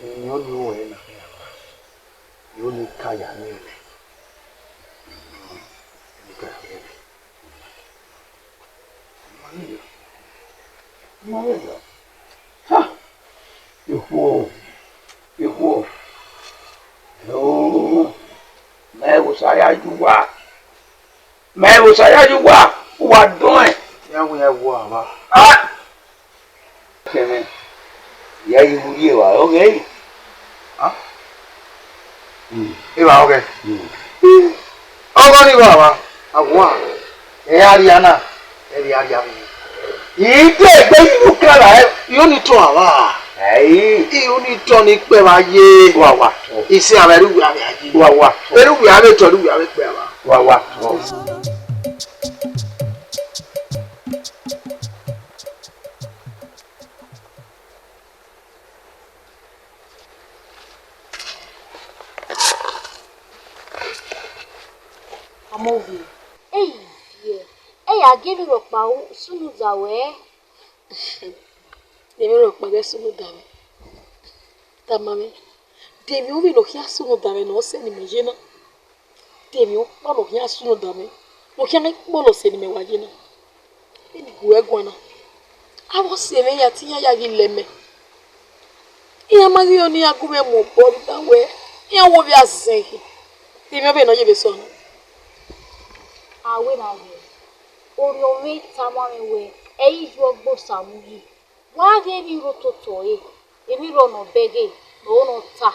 Emwi ọnii ruẹ na, emwi ọnii ka ya miẹn mẹ. Emwi ka ya miẹn mẹ. Ọ ma rẹn ya. Ọ ma rẹn ya. Ha! Ikhuo, ikhuo. Ooo, mẹ Osa ya ye uwa. Mẹ Osa ya ye uwa, uwa dọẹn. Ya wẹ ya wu ava. Ah! Kẹmẹ, ya ye urhi evba ọghẹ. Ah? Mm. Evba ọghẹ. Mm. Ọghọ ni vbe ava, a wa. Ẹ a ria na, ẹ vbe a ria vbe. Ide egbe yi ukara, ẹ, yo ni tọn ava. Ẹi, iru ni tọ ni kpẹ vba ye. Wa wa. Isi avbe ru wia vbe ye. Wa wa. Eru wia vbe tọ, eru wia vbe kpẹ vba. Wa wa. Amovie, ẹ i viẹ, ẹ ya gie emwi rhọkpa sunu da ruẹ. Emwi rhọkpa ghẹ sunu da mwẹ. Tama mwẹ, de emwi ọvbehe ne ọ khian sunu da mwẹ ne ọ sẹ ne imẹ ye na? De emwi ọkpa ne ọ khian sunu da mwẹ, ne ọ khian ghi kpọlọ sẹ ne imẹ wa ye na? Vbene I gu ẹre guan na, avbe ọse mwẹ hia te iran ya ghi lẹ mẹ. Iran ma ghi re ne iran gu mwẹ mu obọ rhunmwuda wẹẹ iran wo ovbi azẹn khin. De emwi ọvbehe ne ọ ye vbe sẹ ọna? A wẹ na ghe, orhiọn mwẹ tama mwẹ wẹẹ, ẹ i ye ọgbe Osamuyi. Wa ghe emwi rre ototọ ẹre, emwi rrọọ ne ọ bẹghe ne ọ ro ne ọ ta.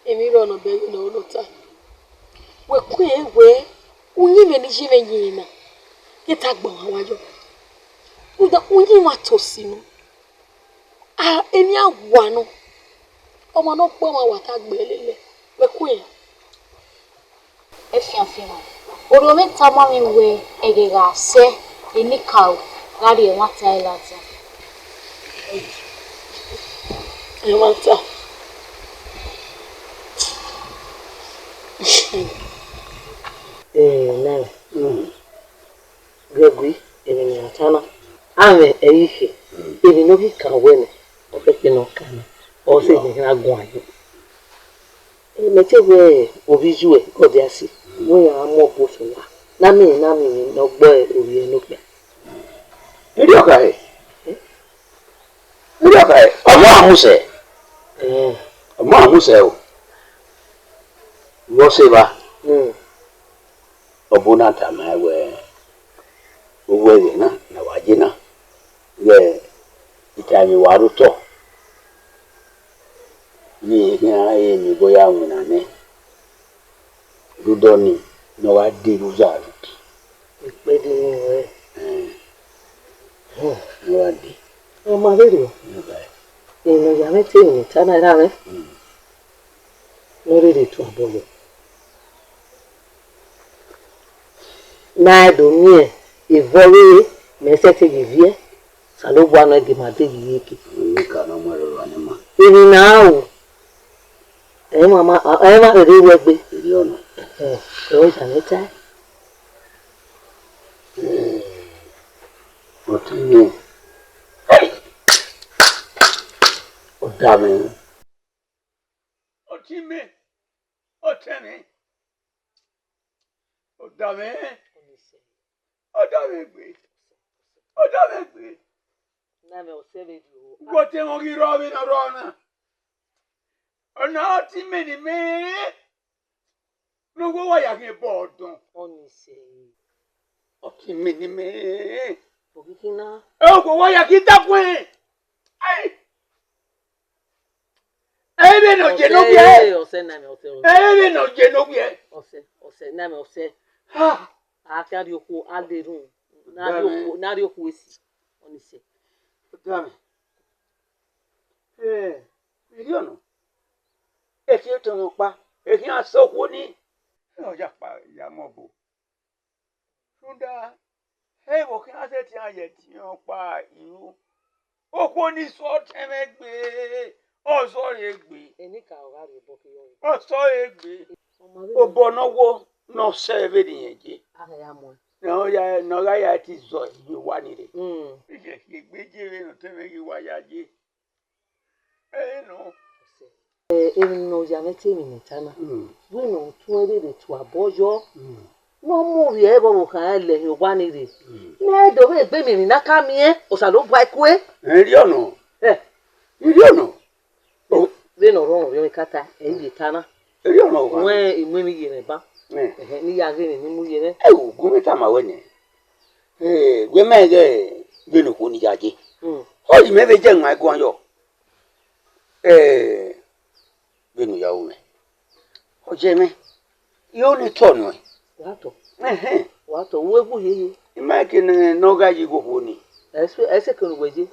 Emwi rrọọ ne ọ bẹghe ne ọ ro ne ọ ta. Wẹ ku ẹre wẹẹ, uyinmwẹ ne I ye mwẹ yin na, te ta gbe ọmwa wa yọ. Rhunmwuda uyinmwẹ a to si nọ. A, emwi a wa nọ. Ọmwa ne ọ gbe ọmwa wa ta gbe lele, wẹ ku ẹre. Efianfian, orhiọn mwẹ tama mwẹ wẹẹ, ẹghẹ gha sẹ, enikaro gha rhie ẹmwata ẹre ladian. Ẹmwata. Ee, nẹ. Ghẹ gui, emwi ne iran ta na, a mwẹ ẹre ikhe, emwi ne ọ ghi kan wẹ nẹ, ọ fẹkpe ne ọ kan nẹ, ọ sẹ ne iran guan yi. Mẹ te wẹ ovbi iyuẹ, God ya si, wẹ iran mu ọgua sẹ owa, ne a miẹn, ne a miẹn emwi ne ọ gbe ovbi ẹre nokpia. Erriọ khare, erriọ khare, ọmọ a mu sẹ, ọmọ a mu sẹ o, vbe ọ sẹ evba. Ọbo na tama ẹn wẹẹ, uwu ẹghẹ na ne a wa ye na, ighẹ I ta emwi wa rre otọ, ne irẹn khian re emwi ebo ya winna nẹ, rhunmwuda ọnii ne ọ wa dee vbe uya rre uki. Ikpẹdẹ ne ọ rẹn. Ẹn, ne ọ wa dee. Ọ ma vberriọ rẹn. Emwi ne ọ ya mwẹ te emwi ne I ta na, erha mwẹ ne ọ rherhe tuabọ yọ. Ne a do miẹn evọ vbe mẹ sẹtin ghi viẹ, Osanobua nọ gie ima deghẹ iyeke. Emwi ne a ru, ẹ i mwamwa, ẹ i mwamwa rherhe ru ẹgbe. Ẹhẹn, ẹre ọ ya mwẹ tae. Ọtẹn mwẹ. Ọ da mwẹ. Ọtẹn mwẹ. Ọtẹn mwẹ. Ọ da mwẹ. Ọ da mwẹ gbe. Ọ da mwẹ gbe. Na mẹ ọsẹ vbe rri owa. Wẹ ọtẹn mwẹ ghi rrọọ vbene ọ rrọọ na. Ọna ọtẹn mwẹ ne imẹ rẹn. Ne uwu wa ya ghi bọ ọdọn. Ọnise. Ọtẹn mwẹ ne imẹ rẹn. Okiki na. Ẹ, uwu wa ya ghi daguẹn. Ai. Ẹ vbe ne ọ je ne ọ ghiẹ. Ọsẹ, ọsẹ na mẹ, ọsẹ, ọsẹ. Ẹ vbe ne ọ je ne ọ ghiẹ. Ọsẹ, ọsẹ na mẹ, ọsẹ. Ha. A khian rhie okhuo, a le rhunmwu. Ne a rhie okhuo, ne a rhie okhuo esi. Ọnise. Dame. Ẹ, I rhie ọnọ. Ẹ khian tọn ọkpa, ẹ khian sẹ okhuo ni. Ẹ, ọ ya kpa ya mu ọbo. Rhunmwuda, ẹ, vbe ọ khian sẹtin ya ẹtin ọkpa iru. Okhuo ni sẹ ọtẹn mwẹ gbe, ọ sẹ ọre gbe. Enikaro gha rhie obọ ke yọ. Ọ sẹ ọre gbe. Obọ ne ọ wo ne ọ sẹ vbene irẹn ye. A ya mu ẹn. Ne ọ ya, ne ọ gha ya ẹtin zọ iyẹn owa ni rre. Mm. Iye khian egbe ye vbene ọtẹn mwẹ ghi wa ya ye. Ẹ nọ. Ẹ, emwi ne ọ ya mwẹ te emwi ne I ta na. Mm. Wẹ ne ọ tuẹn rherhe tuabọ yọ. Mm. Ne ọ mu ovbi ẹre vbe ọvbokhan rẹn lẹ hin owa ni rre. Mm. Ne ẹ do vbe gbe emwi ne a ka miẹn, Osanobua i kue. Ẹ, I rhie ọnọ. Ẹ. I rhie ọnọ. Vbene ọ rrọọ, ọ rhie ọnrẹn kata, ẹ i ye ta na. I rhie ọnọ owa. Wẹ, I mu emwi ye mwẹ ba. Ẹ. Ẹhẹn, ne I ya ghe emwi ne I mu ye mwẹ. Ẹ wo, gu mwẹ tama wẹ nẹ. Ẹ, wẹ ma ghe vbene okhuo ni ya ye. Mm. Ọ yi mẹ vbe je ẹwaẹn guan yọ. Ẹ, vbene u ya ru mwẹ. Ọ ye mwẹ. I ho ni tọ nuẹn. Wa tọ. Ẹhẹn. Wa tọ, uwu egbe yeye. I ma ke ne, ne ọ gha ye igho okhuo ni. Ẹse, ẹse kene uwẹ ye.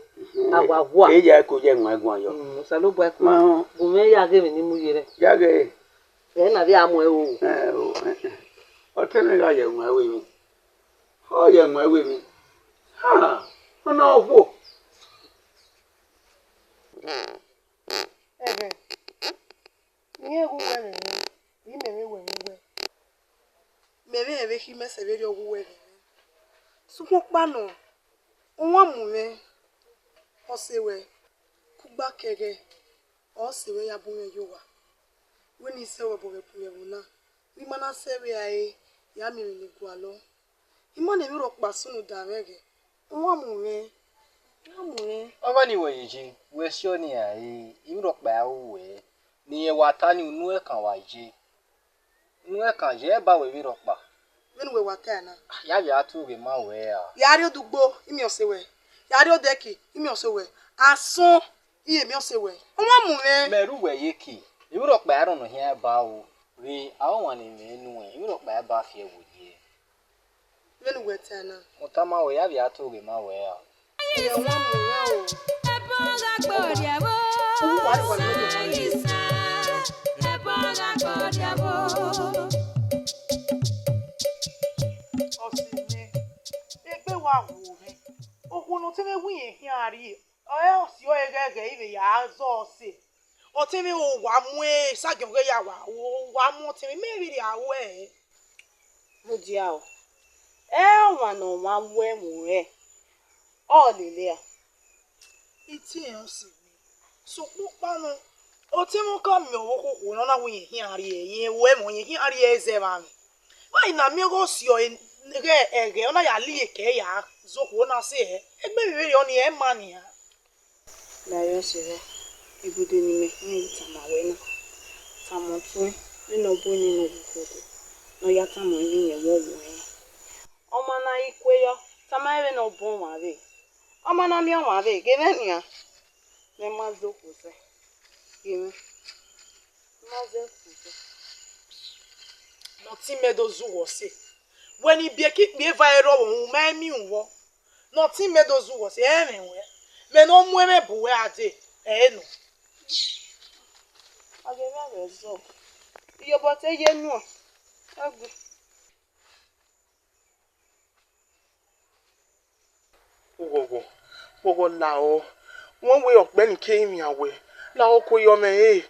Awa wa. Eya ko ye wan guan yọ. Mm, Osanobua ko. Ma họn. Bu mwẹ ya ghe emwi ne I mu ye rẹ. Ya ghe. Ẹ na vbe a mu ẹre o. Ẹ o, ẹ, ẹ. Ọtẹn mwẹ gha ye wan ẹvbo emwi. Ọ ye wan ẹvbo emwi. Ha, ọ na okhuo. Ẹghẹ, I rẹn ghe uwẹ ẹmwẹ mwẹ, I mẹ vbe wẹ vbe uwẹ. Mẹ vbe rẹn vbe khin mẹ sẹ vberriọ ghe uwẹ ẹmwẹ mwẹ. Sokpan ọkpa nọ, ọmwa mu mwẹ, ọ sẹ wẹ, kugba kẹghẹ, ọ sẹ wẹ ya bu mwẹ ye owa. Wẹ ne I sẹ wẹ obọ vbe ẹvbo na, ne I ma na sẹ vbe a re, ya miẹn emwi ne I gualọ. I ma ne emwi rhọkpa sunu da mwẹ ẹghẹ, ọmwa mu mwẹ, ọmwa mu mwẹ. Ọghe ọnii wẹ ye je, wẹ si ọnii ra re, emwi rhọkpa ya ru wẹ, ne irẹn wa ta nii unu ẹkan wa je. Unu ẹkan je, ẹ ba wẹ emwi rhọkpa. Vbene uwẹ wa ta na? Ya vbe a tu ghe ma wẹ a. Ya rrie odugbo, I miẹn ọse wẹ. Ya rrie odẹki, I miẹn ọse wẹ. Asọn, I ye miẹn ọse wẹ. Ọmwa mu mwẹ. Mẹ ru wẹ ye ke, emwi rhọkpa ya rhọnọ hian ba o. Vbe a ọmwa ne mwẹ nuẹn, emwi rhọkpa ya ba fi ẹvbo ye. Vbene uwẹ ta na? Ọ tama wẹ, ya vbe a to ghe ma wẹ a. Ẹ ọmwa mu mwẹ o. Ẹbọ gha gbọrriẹ vbo, Isa, ẹbọ gha gbọrriẹ vbo. Ọse mwẹ, egbe wa wo mwẹ. Okhuo ne ọ te mwẹ wẹ irẹn khian rrie, ọre ọ si ọre ghẹghẹ I vbe ya zọ ọse. Ọtẹn mwẹ, owa mu esagiẹn ọghe ya wa, owa mu ọtẹn mwẹ, mẹ vbe rhia ruẹ. Mudia o, ẹ ọmwa ne ọmwa mu ẹmwẹ ruẹ, ọ lele a? I tie ẹn ọse mwẹ, sokpan ọkpa nọ, ọtẹn mwẹ ọ ka miẹn ọvbokhan okhuo ne ọ na wẹ irẹn khian rrie, irẹn wẹ ẹmwẹ, irẹn khian rrie zẹ evba mwẹ. Wa I na miẹn ọghe ọ si ọre ghẹ ẹghẹ, ọ na ya lie ke ya zẹ okhuo na sẹ, egbe vbe vberriọ ọnii, ẹ ma nian. Dariọs rẹ, ibude ne imẹ khian ghi tama ruẹ na, tama ọtuẹn vbene ọ bu nene oghughogo ne ọ ya tama ẹmwẹ iyẹn vbe ọ wẹẹn. Ọmwa ne a i kue yọ, tama ẹn vbene ọ bọ ọmwa vbe. Ọmwa ne a miẹn ọmwa vbe, ghe mwẹ nian, mẹ ma zẹ okhuo zẹ, ghe mwẹ, mẹ ma zẹ okhuo zẹ. Ne ọ te mẹ do zẹ uwẹ ọse, wẹ ne ibiẹka ikpia eva ẹre rrọọ vbe uhunmwu, ma i miẹn uwọ. Ne ọ te mẹ do zẹ uwẹ ọse, ẹ mwẹ wẹ, mẹ ne ọ mu ẹmwẹ bu uwẹ a dee, ẹ nọ. A ghe vbe a vbe zọ, iyobọ te ye nuẹn, ẹgui. Ughọghọ, ughọghọ lahọ, wẹ wẹ ọkpẹ ni ke rinmwian wẹ, lahọ ko yọ mwẹ re,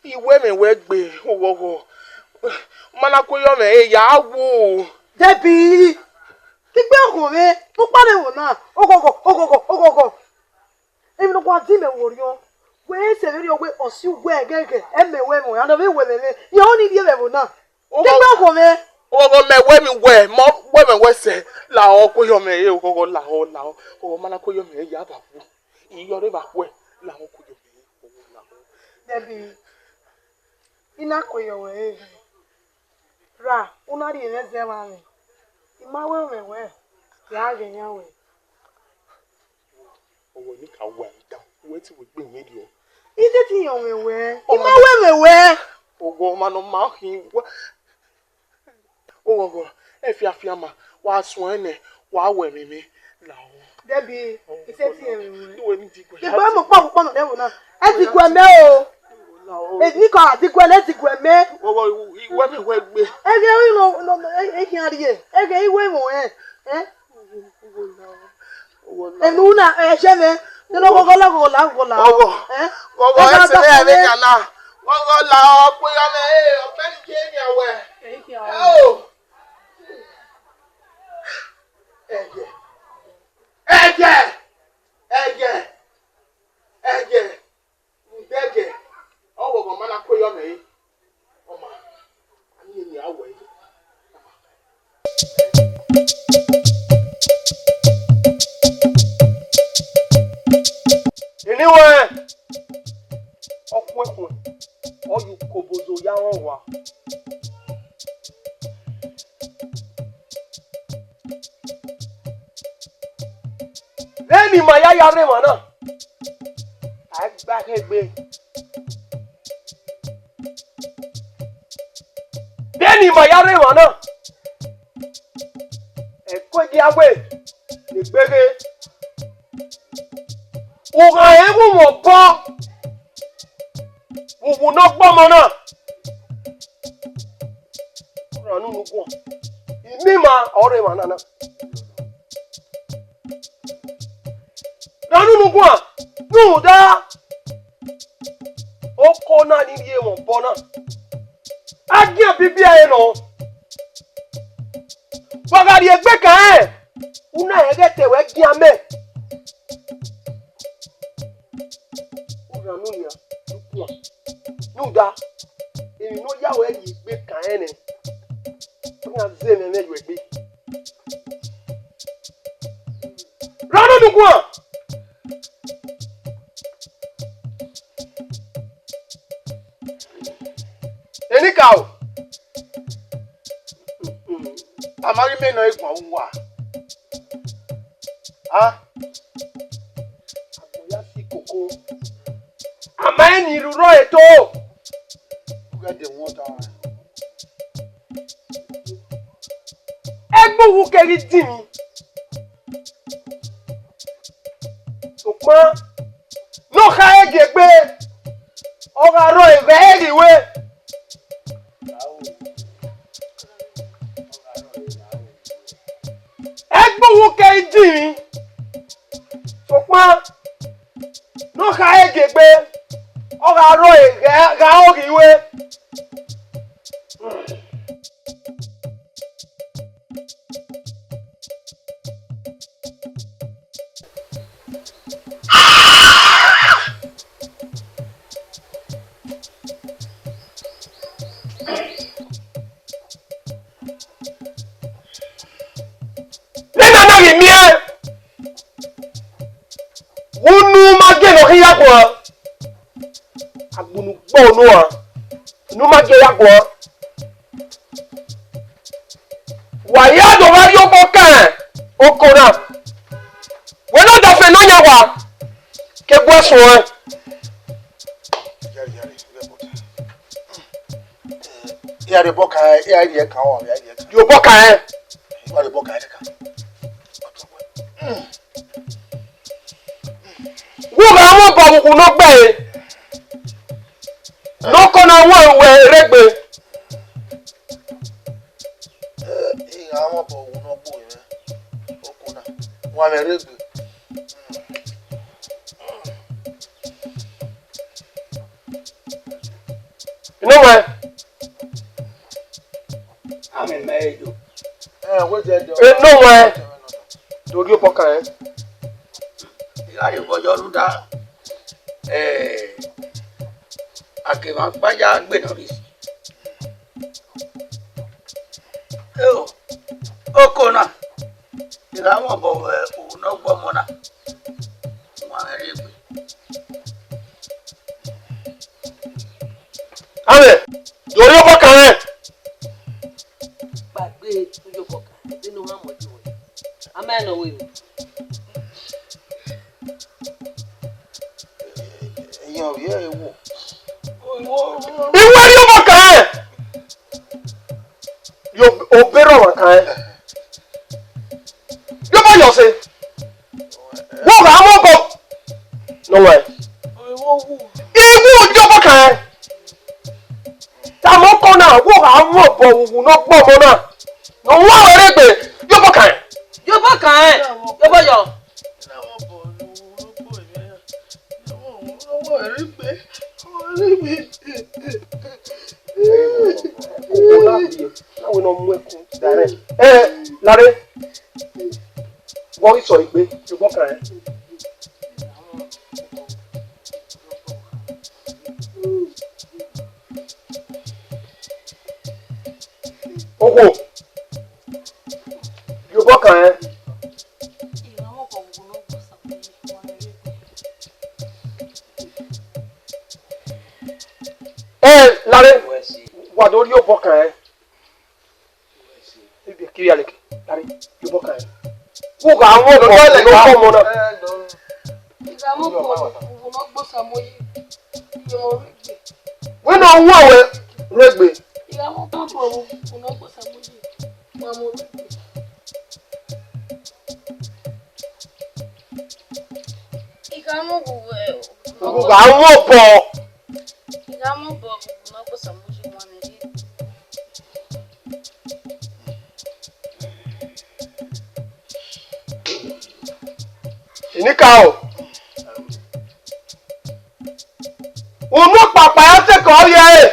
I wẹ mwẹ wẹ gbe, ughọghọ, ma na ko yọ mwẹ re, ya wu. Debi, kigbe ọghọ mwẹ, ukpa mwẹ vbo na, ughọghọ, ughọghọ, ughọghọ. Emwi ne ọ wa di mẹ vbe orhiọn, wẹ sẹ vberriọ wẹ ọ si uwẹ ẹghẹghẹ, ẹ mẹ wẹ ẹmwẹ, and ọ vbe wẹ ẹmwẹ mwẹ, rẹn ọnii rhie mwẹ ẹvbo na. Kegbe ọgho mwẹ. Ọgho mẹ wẹ emwi wẹ, mọ wẹ ẹmwẹ wẹ sẹ, lahọ ko yọ mwẹ re, ọgho lahọ, lahọ, ọgho ma na ko yọ mwẹ re, ya vba wu. Iyọrre vbe akhuẹ, lahọ ko yọ mwẹ re, ọgho lahọ. Debi, I na ko yọ wẹ re. Ra, u na rhie mwẹ zẹ vbe amwẹ. I ma wẹ mwẹ wẹ, ya ghẹ yan wẹ. Ọghọ ne I ka wa ẹre dan, wẹ te wẹ gbe mwẹ rriọ. I te te yan mwẹ wẹ. I ma wẹ mwẹ wẹ. Ọghọ ọmwa ne ọ ma khin wẹ. Ọghọ, ọghọ, ẹ fiafia ma, wa suẹn nẹ, wa wẹ mwẹ mwẹ. Lahọ. Debi, I te te yan mwẹ wẹ. Iwẹ ni diguẹ. Diguẹ mọ kpọ kpọ nọ dẹvbo na. Ẹ diguẹ mẹ o. Eni ka diguẹ lẹ diguẹ mẹ. Ọghọ, iwẹ mwẹ wẹ gbe. Ẹghe ri no, no, e khian rrie. Ẹghe iwẹ mwẹ. Eh? Enu na, ẹ, ṣe mẹ, nene ọghọghọ la, ọghọghọ la, ọghọghọ la. Ọghọ, ẹ? Ọghọ, ẹ sẹ vbe ẹvbe kan na. Ọghọ la, ọ kpe ya mẹ, ẹ, ọ fẹ ni ke nia wẹ. Ẹ o. Ẹyẹ. Ẹyẹ. Ẹyẹ. Ẹyẹ. Udẹgẹ, ọghọghọ ma na kue yọ mẹ re. Ọma, a miẹn eni a wẹ re. Eni wẹ, ọ khuẹkhuẹn, ọ ye ukobozo ya rẹn owa. Vbene ima ya ya rre emwa na, a i gba ẹre egbe. Vbene ima ya rre emwa na, ẹko egia wẹ ne egbe ghe. U gha rẹn vbe uwẹ obọ, vbe uwu ne ọ gbe ọmọ na. Ra nunu guan. Imima ọrọre emwa na na. Ra nunu guan, rhunmwuda oko na ni rhie mwẹ obọ na, a gian bibi ẹre nọ. Wa gha rhie egbe kan rẹn, u na rẹn ghẹ te wẹ gian mẹ. U rhan unu nian, u kuan. Rhunmwuda, emwi ne ọ ya wẹ rhie egbe kan rẹn nẹ, ọ yan zẹ mwẹ mwẹ ye egbe. Ra nunu guan. Enikaro, a ma ghi mẹ nọ eguan uwa. A, agbọn ya si koko. A ma rẹn ni rhurhọ eto. U ghẹ de wọn ta. Egbe uwu keghi din mwi. Sokpan ne ọ khare gie egbe, ọ gha rrọọ eghẹ ẹre ghi wẹ. Egbe uwu keghi din mwi. Sokpan ne ọ khare gie egbe, ọ gha rrọọ eghẹ gha oghi wẹ. Nena na ghi miẹn, unu ma gele ọ khin ya guan. Agbunu gbọ unu a, unu ma gele ya guan. Wa ya do gha rhie obọ kan oko na. Wẹ ne ọdafẹn ne ọ yan wa, ke gu ẹe suẹn. Iran rhie obọ kan, iran rhie kan, ọ, iran rhie kan. Rhie obọ kan rẹn. Iran rhie obọ kan rẹn kan. Wo gha mwẹ obọ vbe uwu ne ọ gbe ẹre. Ne oko na wan wẹ rre egbe. Eh, iran mwẹ obọ vbe uwu ne ọ gbe ẹre. Oko na. Wan mwẹ rre egbe. Inu wẹ. Amẹ ma ẹre do. Inu wẹ. Do rhie obọ kan rẹn. I gha rhie obọ yọ rhunmwuda, eh, a ke mwa kpa ya gbe nọ rhie. Eo, oko na, I gha mwẹ obọ vbe uwu ne ọ gbe ọmọ na, wan mwẹ rre egbe. Amẹ, do rhie obọ kan rẹn. Kpagbe, u rhie obọ kan, vbene u gha mu ẹdẹ ruẹ. A ma nọ wẹ o. Iwẹ rhie obọ kan rẹn. Rhie ob-, obọ rhọmwa kan rẹn. Rhie obọ yọ sẹ. Wo gha mwẹ obọ. Nọ wẹ. Iwu rhie obọ kan rẹn. Tama ọkọ na, wo gha mwẹ obọ vbe uwu ne ọ gbe ọmọ na. Ne ọ wan wẹ rre egbe, rhie obọ kan rẹn. Rhie obọ kan rẹn. Rhie obọ yọ. Ẹ, Lare, vbọ ghi sẹ egbe, rhie obọ kan rẹn. Okhuo, rhie obọ kan rẹn. Ẹ, Lare, wa do rhie obọ kan rẹn. Ebi kiri aleke, Lare, rhie obọ kan rẹn. Wo gha mwẹ obọ vbe uwu ne ọ gbe ọmọ na. I gha mwẹ obọ vbe uwu ne ọ gbe Osamuyi, rhie ọmọ rre egbe. Wẹ ne ọ wan wẹ rre egbe. I gha mwẹ obọ vbe uwu ne ọ gbe Osamuyi, rhie ọmọ rre egbe. Gha mu obọ. Gha mu obọ, ne ọ gbe Samuyi wan nẹ. Inika o. Unu ọkpakpa ya sẹkẹ ọ ye ẹre.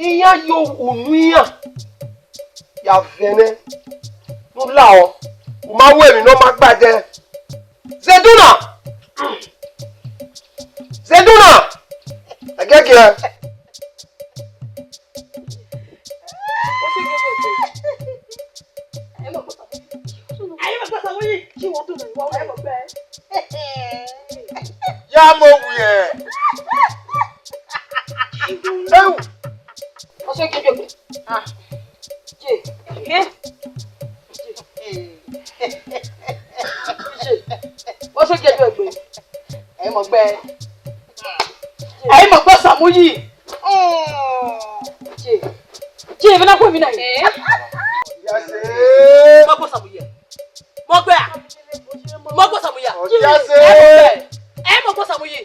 Iran yo unu iran ya vẹ nẹ, ne u lahọ, u ma ru emwi ne ọ ma gba ẹdẹ. Zeduna! Zeduna! Ẹgẹgiẹ. Ya mu owiẹ. Eu. Ọsẹ gẹgẹgẹ. Ah. Je. Eh. Ọsẹ gẹgẹgẹ. Ẹ mọ gbẹ. Ẹ mọ gbẹ Samuyi. Je. Je, vbene a gu emwi na yi. Yes, eh. Mọ gbẹ Samuyi. Mọ gbẹ a. Mọ gbẹ Samuyi. Yes, eh. Ẹ mọ gbẹ Samuyi.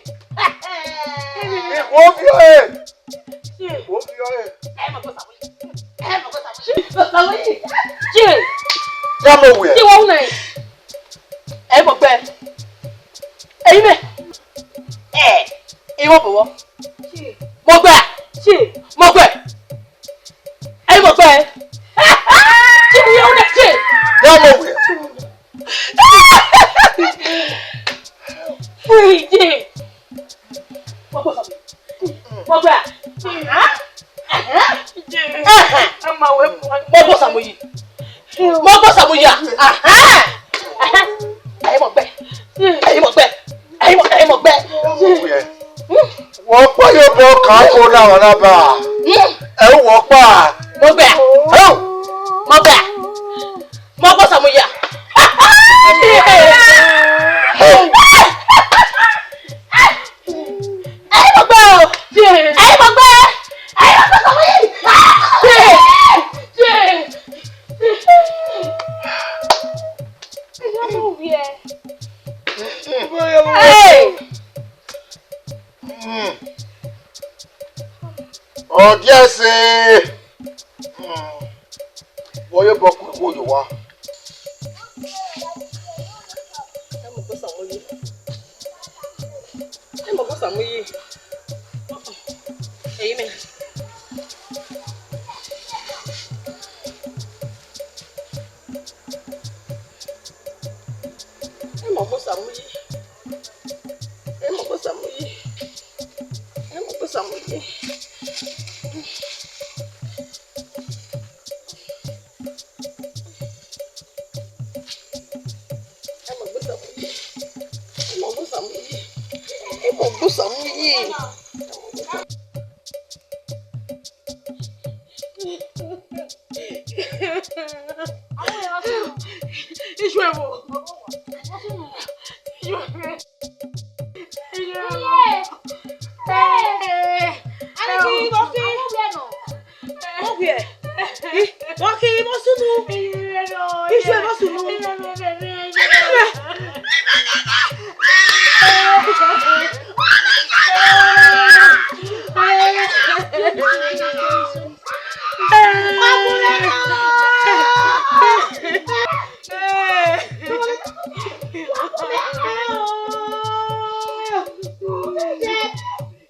Ìwọ fi ọ̀rẹ́. Ìwọ fi ọ̀rẹ́. Ẹ mọ gbẹ Samuyi. Ẹ mọ gbẹ Samuyi. Samuyi. Je. Ya mọ wẹ. Je, wọ nẹ. Ẹ mọ gbẹ. Eyi mẹ. Ẹ, ẹ mọ bọwọ. Mọ gbẹ. Mọ gbẹ. Ẹ mọ gbẹ. Ti mi yẹ wẹ ti. Ya mọ wẹ. Ẹ, je. Mọ gbẹ Samuyi. Mọ gbẹ. Aha. Aha. Aha. Mọ gbẹ Samuyi. Mọ gbẹ Samuyi a. Aha. Aha. Ẹ mọ gbẹ. Ẹ mọ gbẹ. Ẹ mọ, ẹ mọ gbẹ. Wọ́n pọ̀ yóò bọ́ ká kó náà wọn náà bá. Ẹ wọ́ pa. Mọ gbẹ. Ẹ wọ́. Mọ gbẹ. Mọ gbẹ Samuyi a. Ẹ mọ gbẹ o. Ẹ mọ gbẹ. Ẹ mọ gbẹ Samuyi. Hey! Ọ diẹ ẹse. Vbe ọ ye obọ ku igho ye owa. Ẹ mọ gbẹ Samuyi. Ẹ mọ gbẹ Samuyi. Eyi mẹ. Ẹ mọ gbẹ Samuyi. Ẹ mọ gbẹ Samuyi. Ẹ mọ gbẹ Samuyi. Ẹ mọ gbẹ Samuyi. Ẹ mọ gbẹ Samuyi. Ẹ mọ gbẹ Samuyi. Iṣu ẹ̀wọ̀. Iṣu ẹ̀wọ̀. Iye. Ee. Ani ki mo ki. Mo gbe. Mo ki mo sunu. Iṣu ẹ̀wọ̀ sunu.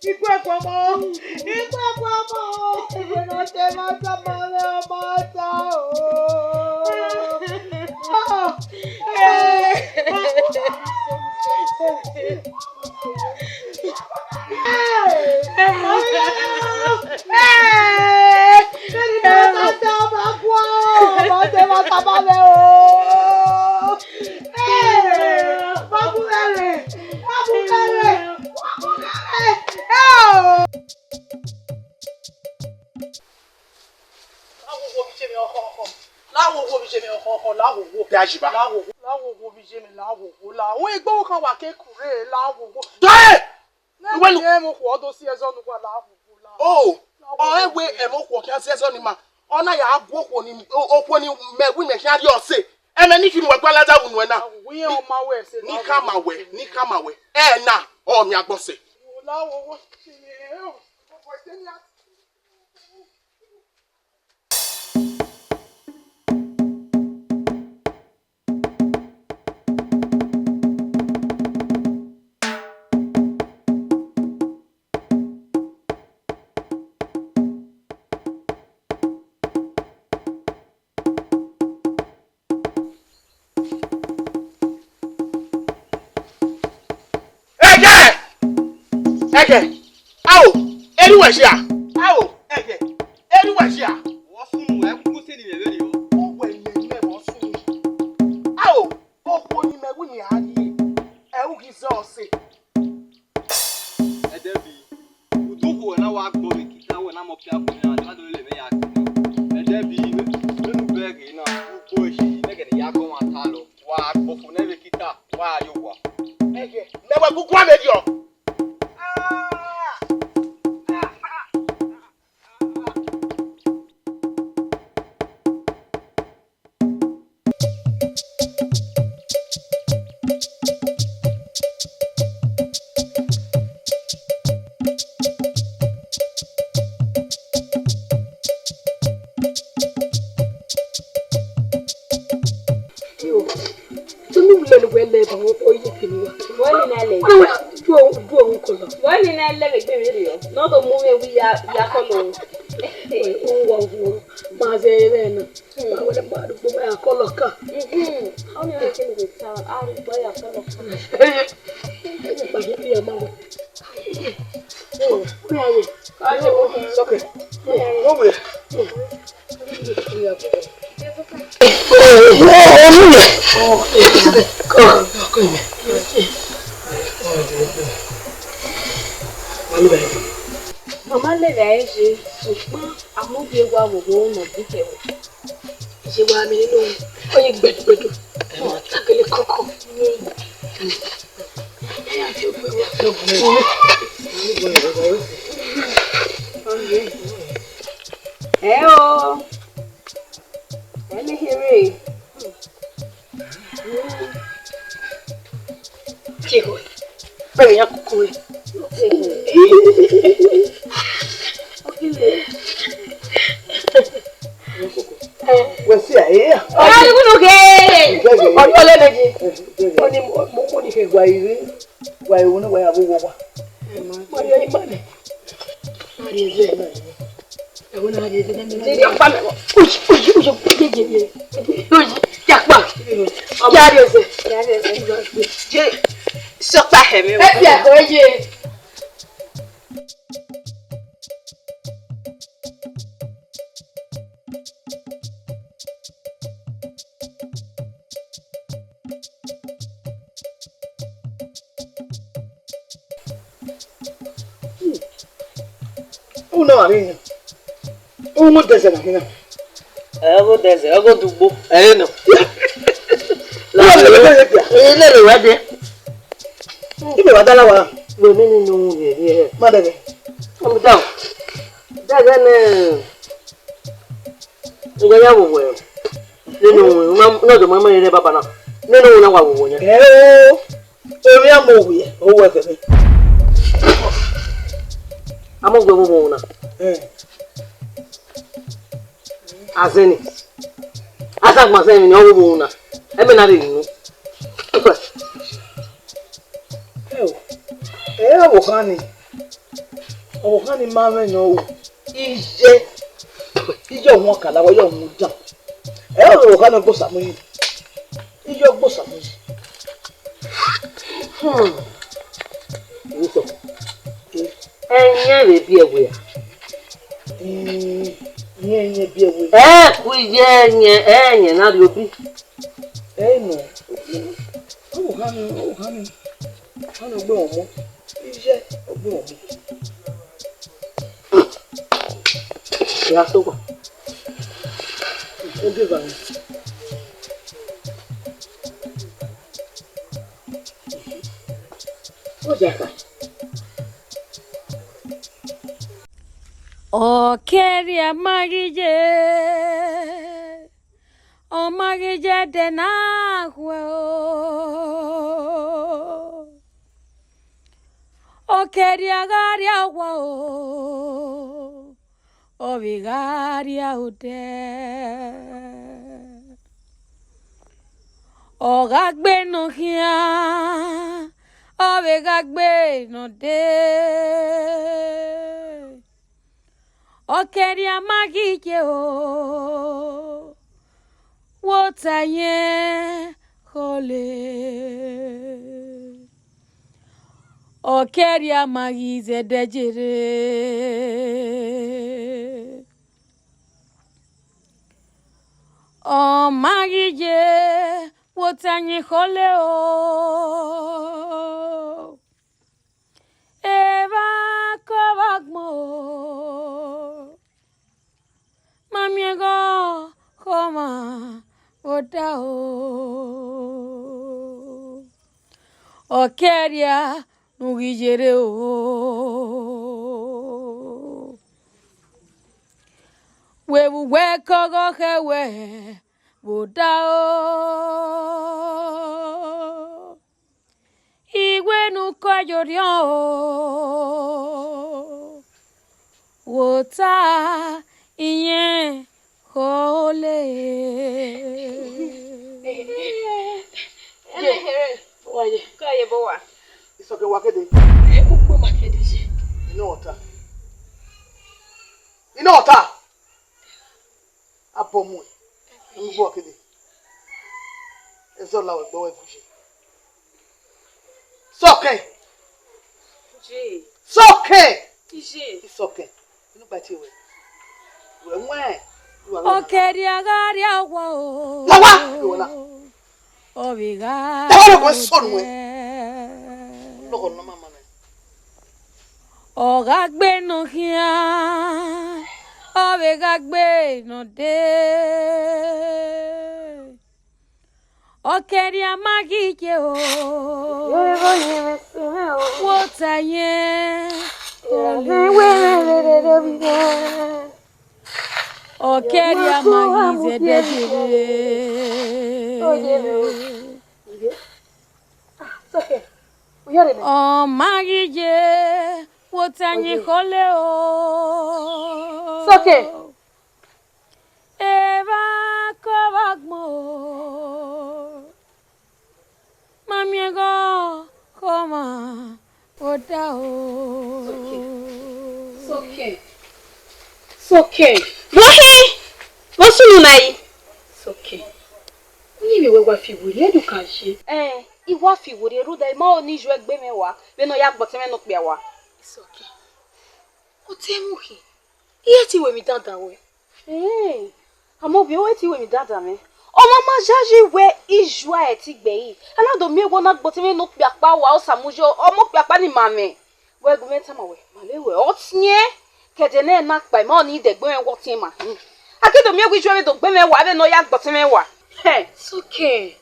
Ikú ẹ̀kọ́ ọmọ, ikú ẹ̀kọ́ ọmọ, ìwé náà tẹ máa sá máa rẹ ọmọ ta o. Láwòwò bí ṣe mi ọkọ ọkọ. Láwòwò bí ṣe mi ọkọ ọkọ. Láwòwò. Bí a ṣì bá. Láwòwò. Láwòwò bí ṣe mi láwòwò. Láwòwò. Ìgbówó kan wà kékùrè láwòwò. Dọ́yè! Ìwé lu. Ẹ mọ kò ọdọ sí ẹzọ nu wa láwòwò láwòwò. O, ọ ẹ wẹ ẹ mọ kò kí a sí ẹzọ ni ma. Ọ na ya gu okhuo ni, okhuo ni mẹ wi mẹ khian rhie ọse. Ẹmwẹ ne I khin ne uwẹ gua ladian vbe unu ẹna. Wẹ ọ ma wẹ ẹse. Ne I khama wẹ, ne I khama wẹ. Ẹna, ọ miẹn agbọn sẹ. Ẹghẹ! Ẹghẹ! Ao! Erha uwẹ hia! Ao! Ẹghẹ! Erha uwẹ hia! Vbọ sunu, ẹ khuku sẹ ne imẹ vberriọ. Uwẹ ne imẹ vbọ sunu. Ao! Okhuo ne imẹ wẹ ne a rrie, ẹ u ghi zẹ ọse. Ẹdẹbi, udughu wẹ na wa gbọ vbe kita, wẹ na mọ pia khuẹ na, na do lele mwẹ ya kina. Ẹdẹbi, vbene u bẹghe na, ugbo ehi, mẹ gẹdẹ ya gọ ọmwa ta lọ. Wa gbọfo nẹ vbe kita, wa yo owa. Ẹghẹ, mẹ wẹ gu guan vberriọ. Tunu lele wẹ lẹ ba wẹ ọ ye kene wa. Wẹ ni na lẹ. Wẹ wẹ du du ohun kọlọ. Wẹ ni na lẹ vbe egbe vberriọ. Nọ do mu mwẹ wi ya ya kọlọ. Wẹ o wa wo ma zẹ vbe na. Ma wẹ ma du gbo ma ya kọlọ ka. Mhm. Ọ ni ke ni ta a ru gbo ya kọlọ ka. Ẹ pa ni ya ma wẹ. Sọkẹ. Wọ́n wẹ̀. Mama lele ẹ ye, ṣùgbọ́n àmúbi ewa wò wò ó nà bí kẹwò. Ṣé wàá mi nínú oyin gbẹdúgbẹdú? Takele kọ́kọ́. Ẹ o, ẹ lè ṣeré. Chico, bẹ́ẹ̀ yẹn kúkú rẹ̀. Wẹ si a, eh? Ọ̀rọ̀ ni kúnnù ke. Ọjọ́ lẹ́lẹ́jì. Ó ní mo kún ní ìfẹ́ ìwà ìwé, ìwà ìwé náà wà yà wọ́wọ́ wa. Mo yọ ìmọ̀ mi. Mo rí ẹgbẹ́ náà. Ẹ̀wọ̀n náà rí ẹgbẹ́ náà. Ṣé yóò pa mi? Oṣù, oṣù, oṣù, oṣù, oṣù, oṣù, yàpá. Ọmọ yàrá ẹsẹ̀. Yàrá ẹsẹ̀. Jẹ́ sọ́pà ẹ̀mí o. Ẹ fi àgọ́ yé. Una vbe arhin. Uwu dẹzẹ na mina. Ẹ gho dẹzẹ, ọ gho dugbo. Ẹ nọ. Ilele wẹ dẹ. Ibe wa dala wa. Wẹ mi ni nu ye ye. Ma dẹgẹ. Ọmọ da. Dẹgẹ nẹ. Ngẹ ya wo wẹ. Nínú una, una do mama yẹn baba na. Nínú una wa wo wo yẹn. Ẹ o. Omi a mo wi, o wẹ kẹmẹ. A mo gbe wo wo na. Eh. Azẹn ni. Azagba azẹn ni o wo wo na. Ẹ mẹ na rẹ inu. Ẹ o. Ẹ o wo khan ni. Ọvbokhan ni ma mwẹ yan ru, iye, iye ọmwa ka la wẹ, iye ọmwa dan. Ẹ ọvbokhan ne ọ gbe Osamuyi, iye ọ gbe Osamuyi. Hmm. Ẹyẹn vbe biẹ wẹ a? Hmm, ẹyẹn, ẹyẹn biẹ wẹ. Ẹ ku iye ẹyẹn, ẹyẹn na rhie obi. Ẹ nọ, ọvbokhan ni, ọvbokhan ni, ọvbokhan ni ọ gbe mwẹ ọmọ, iye ọ gbe mwẹ ọmọ. Ya sokpan. Ogieva ni. Ọ kẹrriẹ ma ghi ye. Ọ ma ghi ye ẹdẹ na khuẹ o, ọ kẹrriọ gha rrie owa o, ọ vbe gha rrie odẹ. Ọ gha gbe ne ọ khian, ọ vbe gha gbe ne ọ dee. Ọ kẹrriọ ma ghi ye o, wẹ ota yẹn khọle. Ọ kẹrriọ ma ghi zẹdẹ jere. Ọ ma ghi ye, wẹ ota yẹn khọle o. Evba kọ vbe agbọn o, ma miẹn ẹghẹ ọkhọ ọmwa vbe odaro. Ọ kẹrriọ ne u ghi yerre o. Wẹ vbe uwẹ ke ọghọ khẹ wẹ vbe odaro. Iwẹ ne u kọ ye orhiọn o, wẹ ota iyẹn khọle. Ye, wa ye. Kọ ye bo wa. Isọkẹn, wa kede. Ukpo ma kede ye. Ina ọta. Ina ọta. Abọ muẹn. Ugbo kede. Ẹzọ la wẹ gbe wẹ vuje. Sọkẹn. Ye. Sọkẹn. Ye. Isọkẹn. Inu gba tie wẹ. Wẹ wẹn. Ọ kẹrriọ gha rrie owa o. Wa wa. Iwọ na. Ọ vbe gha. Ẹ wá lọ kọ sọnù ẹ. Lọkọ nọ ma ma mẹ. Ọ gha gbe ne ọ khian, ọ vbe gha gbe ne ọ dee. Ọ kẹrriọ ma ghi ye o. Wẹ ota yẹn khọle. Ọ kẹrriọ ma ghi zẹdẹ jere. Ọ ma ghi ye, wẹ ota yẹn khọle o. Sọkẹn. Evba kọ vbe agbọn o, ma miẹn ẹghẹ ọkhọ ọmwa vbe odaro. Sọkẹn. Sọkẹn. Vbọ khin? Vbọ sunu na yi? Sọkẹn. Uyinmwẹ wẹ wa fi werriẹ, ẹdẹ u ka ye. Ẹn, I wa fi werriẹ rhunmwuda I ma ho ne I ju ẹe gbe mwẹ wa, vbene ọ ya gbe ọtẹn mwẹ ne okpia wa. Sọkẹn. Ọ te mu khin, I re te wẹ emwi dandan ruẹ. Ẹn, Amowie, ọ re te wẹ emwi dandan mwẹ. Ọ ma ma yayi wẹ I ju ẹe ẹre te I gbe ẹre. A na do miẹn wẹ ọ na gbe ọtẹn mwẹ ne okpia ọkpa wa, Osamuyi, ọmọ okpia ọkpa ne ima mwẹ. Wẹ gu mwẹ tama wẹ, ma vbe wẹ ọtiẹn, ke ẹdẹ nẹ na kpa, I ma ho ne I dẹ gbe mwẹ wẹ ọtiẹn ma khin. A ke do miẹn wẹ I ju ẹe vbe do gbe mwẹ wa, vbene ọ ya gbe ọtẹn mwẹ wa. Hẹ. Sọkẹn.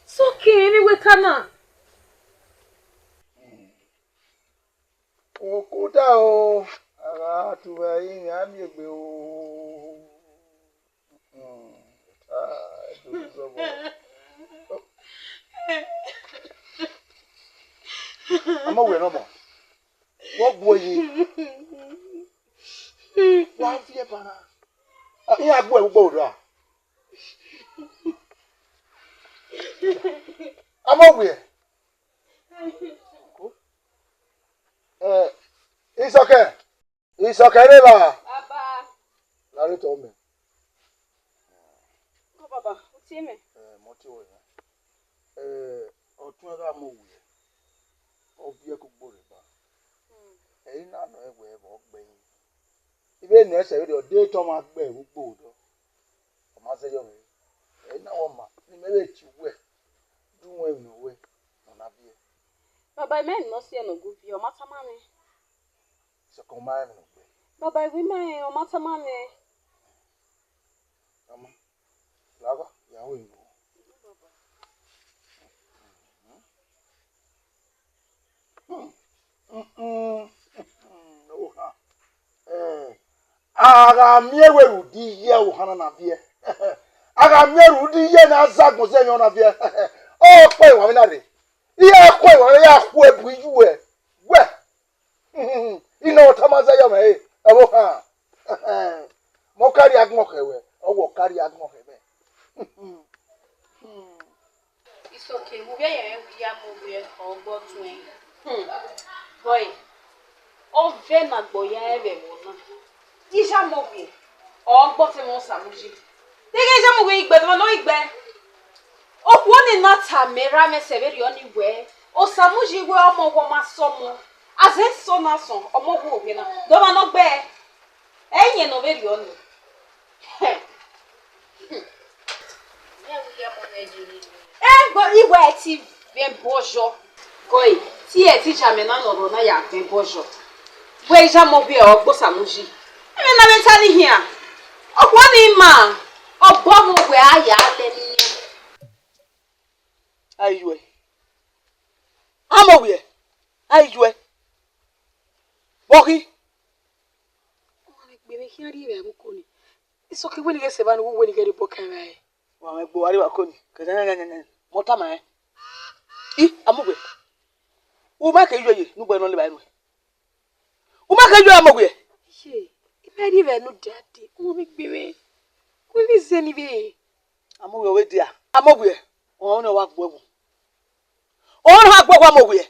Sọkẹn, emwi wẹ ka na. Okuta o, a gha tuẹ ẹre, a miẹn egbe o. Hmm, ah, ẹdẹ zọbọ. Amowie ne ọmọ, wọ gbuẹ yi, wa viẹ ba na. Ah, iran gbuẹ vbe ugbo ra? Amowie. Eh, Isọkẹn, Isọkẹn, rre evba. Baba. La rre otọ mẹ. Ọ baba, u tie mẹ. Eh, mẹ ọ tie ruẹ nẹ. Eh, ọtuẹn gha mu owẹ, ọ viẹ ke ugbo rre ba. Hmm. Ẹ i na nọ ẹvbo ẹvbo ọ gbe yi. Ivbe nọ ẹsẹ vberriọ, ọ de te ọmwa gbe vbe ugbo odọ. Ọ ma zẹ yọ mwẹ. Ẹ i na wẹ ọma ne imẹ vbe tie uwẹ, du wẹ emwi ne ọ wẹ ne ọ na viẹ. Baba, imẹ ne ọ siẹ ne ọ gu viẹ, ọ ma tama mwẹ. Sokpan ọ ma rẹn emwi ne ọ gbe. Baba, I wẹ imẹ rẹn, ọ ma tama mwẹ. Tama. Lagha, ya ru iro. Ohan. Eh, a gha miẹn wẹ rhunmwuda iye ohan na na viẹ. A gha miẹn rhunmwuda iye ne a zẹ agbọn zẹ emwi ọna viẹ, ọ kpẹ wa vbe na rre. Iran kue wa ya kue bu iye uwẹ. Wẹ, I nọ tama zẹ yọ mwẹ re, ọvbokhan. Mẹ ọ ka rhie agbọn khẹ wẹ, ọ wẹ ọ ka rhie agbọn khẹ mwẹ. Isoke, vbe u vbe yẹn vbe ya mu ovbi ọgbọ tuẹn? Hmm. Boy, ọ vẹ ne agbọn ya ẹvbo ẹvbo na. Iye Amowie, ọ gbe ọtẹn mwẹ Osamuyi. Deghẹ Iye Amowie igbe, dọmọ ne ọ igbe. Okhuo ni na tama erha mwẹ sẹ vberriọ ni wẹẹ, Osamuyi wẹẹ ọmọ ọghọ ma sẹ ọmọ, a zẹ eso na sọn, ọmọ ọghọ ovbi na, dọmọ ne ọ gbe. Ẹ i yẹn ne ọ vberriọ ni. Egbe iwẹ ti vbe bọyọ. Gọe, te ẹ te Iye Amowie na nọ rọ na ya vbe bọyọ. Wẹ Iye Amowie ọ gbe Osamuyi. Ẹmwẹ na vbe ta ni hian. Okhuo ni ma, ọ bọ vbe wẹ a ya lẹ ne iran. Aiyuẹ. Amowie. Aiyuẹ. Vbọ ghi? Ọmwa vbe gbe mwẹ khian rrie vbe ẹvbo oko ni. Isoke wẹ ne I ghẹ sẹ evba ne uwu wẹ ne I ghẹ rhie obọ kan evbare. Wa mwẹ gbe uwa rrie vbe oko ni. Kẹkẹkẹkẹ, mẹ ọ tama rẹn. I, Amowie. U ma ke yu ẹre ne ugbẹn nọ levba nuẹn. U ma ke yu ẹre, Amowie. Iye, I ma rhie vbe ẹvbo ne u dia dee, ọmwa vbe gbe mwẹ. Ku vbe zẹ ni vbe. Amowie, ọ vbe dia. Amowie, ọmwa ne ọ wa gbuẹ wu. Ọmwa ne ọ wa gbuẹ wu, Amowie.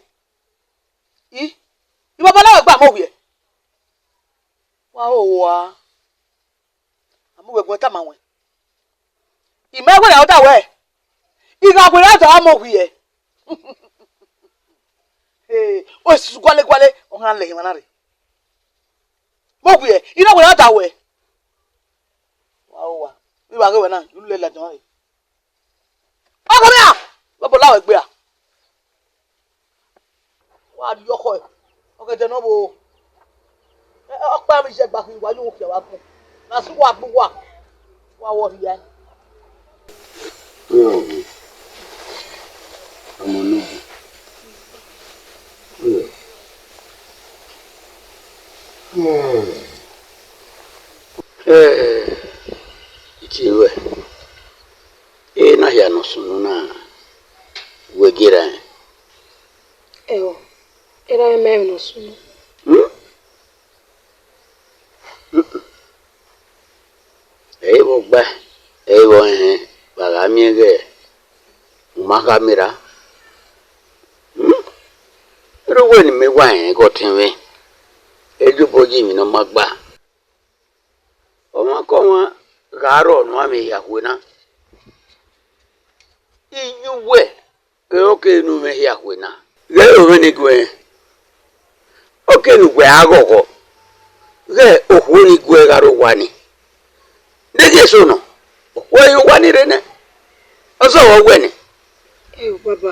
I, I baba na gba Amowie. Wa ho wa. Amowie, gu ẹn tama wẹ. I ma wẹ ra da wẹ. I gha wẹ ra da Amowie. Hey, o su guale guale, ọ gha lẹ emwa na rre. Amowie, I na wẹ ra da wẹ. Wa ho wa. I wa ghe wẹ na, u lẹ ladian rre. Ọghe mẹ a, vbe ọbọ la wẹ gbe a. Wa rhie ọkhọe, ọghe ẹdẹ ne ọ vbo. Ẹ, ọkpa vbe iye ẹgba khin, wa ye ohun khian vbe agbọn. Na sẹ uwa gbe uwa, wa wọ rhia. Ọmọ ne ọ bu, ọmọ ne ọ bu. Ẹ, iti ruẹ, ena hia ne ọ sunu na, wẹ gie ra rẹn? Ẹo, erha mwẹ ma rẹn emwi ne ọ sunu. Hmm? Ẹ i vbe ọgba, ẹ i vbe ọhẹnhẹn, wa gha miẹn ighẹ u ma kha miẹn erha. Hmm? Erha uwẹ ne imẹ wa rẹn ghe ọtẹn mwẹ, ẹ i ye obọ yi emwi ne ọ ma gba. Ọmwaikọmwa gha rrọọ ne uwa mwẹ hia khuẹ na, iye uwẹ kevbe ọ kere ne u mwẹ hia khuẹ na. Ghẹ ro mwẹ ne gu ẹn, ọ kere ne uwẹ a ghọghọ, ghẹ okhuo ni gu ẹn gha rre owa ni. Deghẹ eso nọ, okhuo ẹre owa ni rre nẹ, ọ zẹ ọre ọ wẹ nẹ. Ẹo, baba,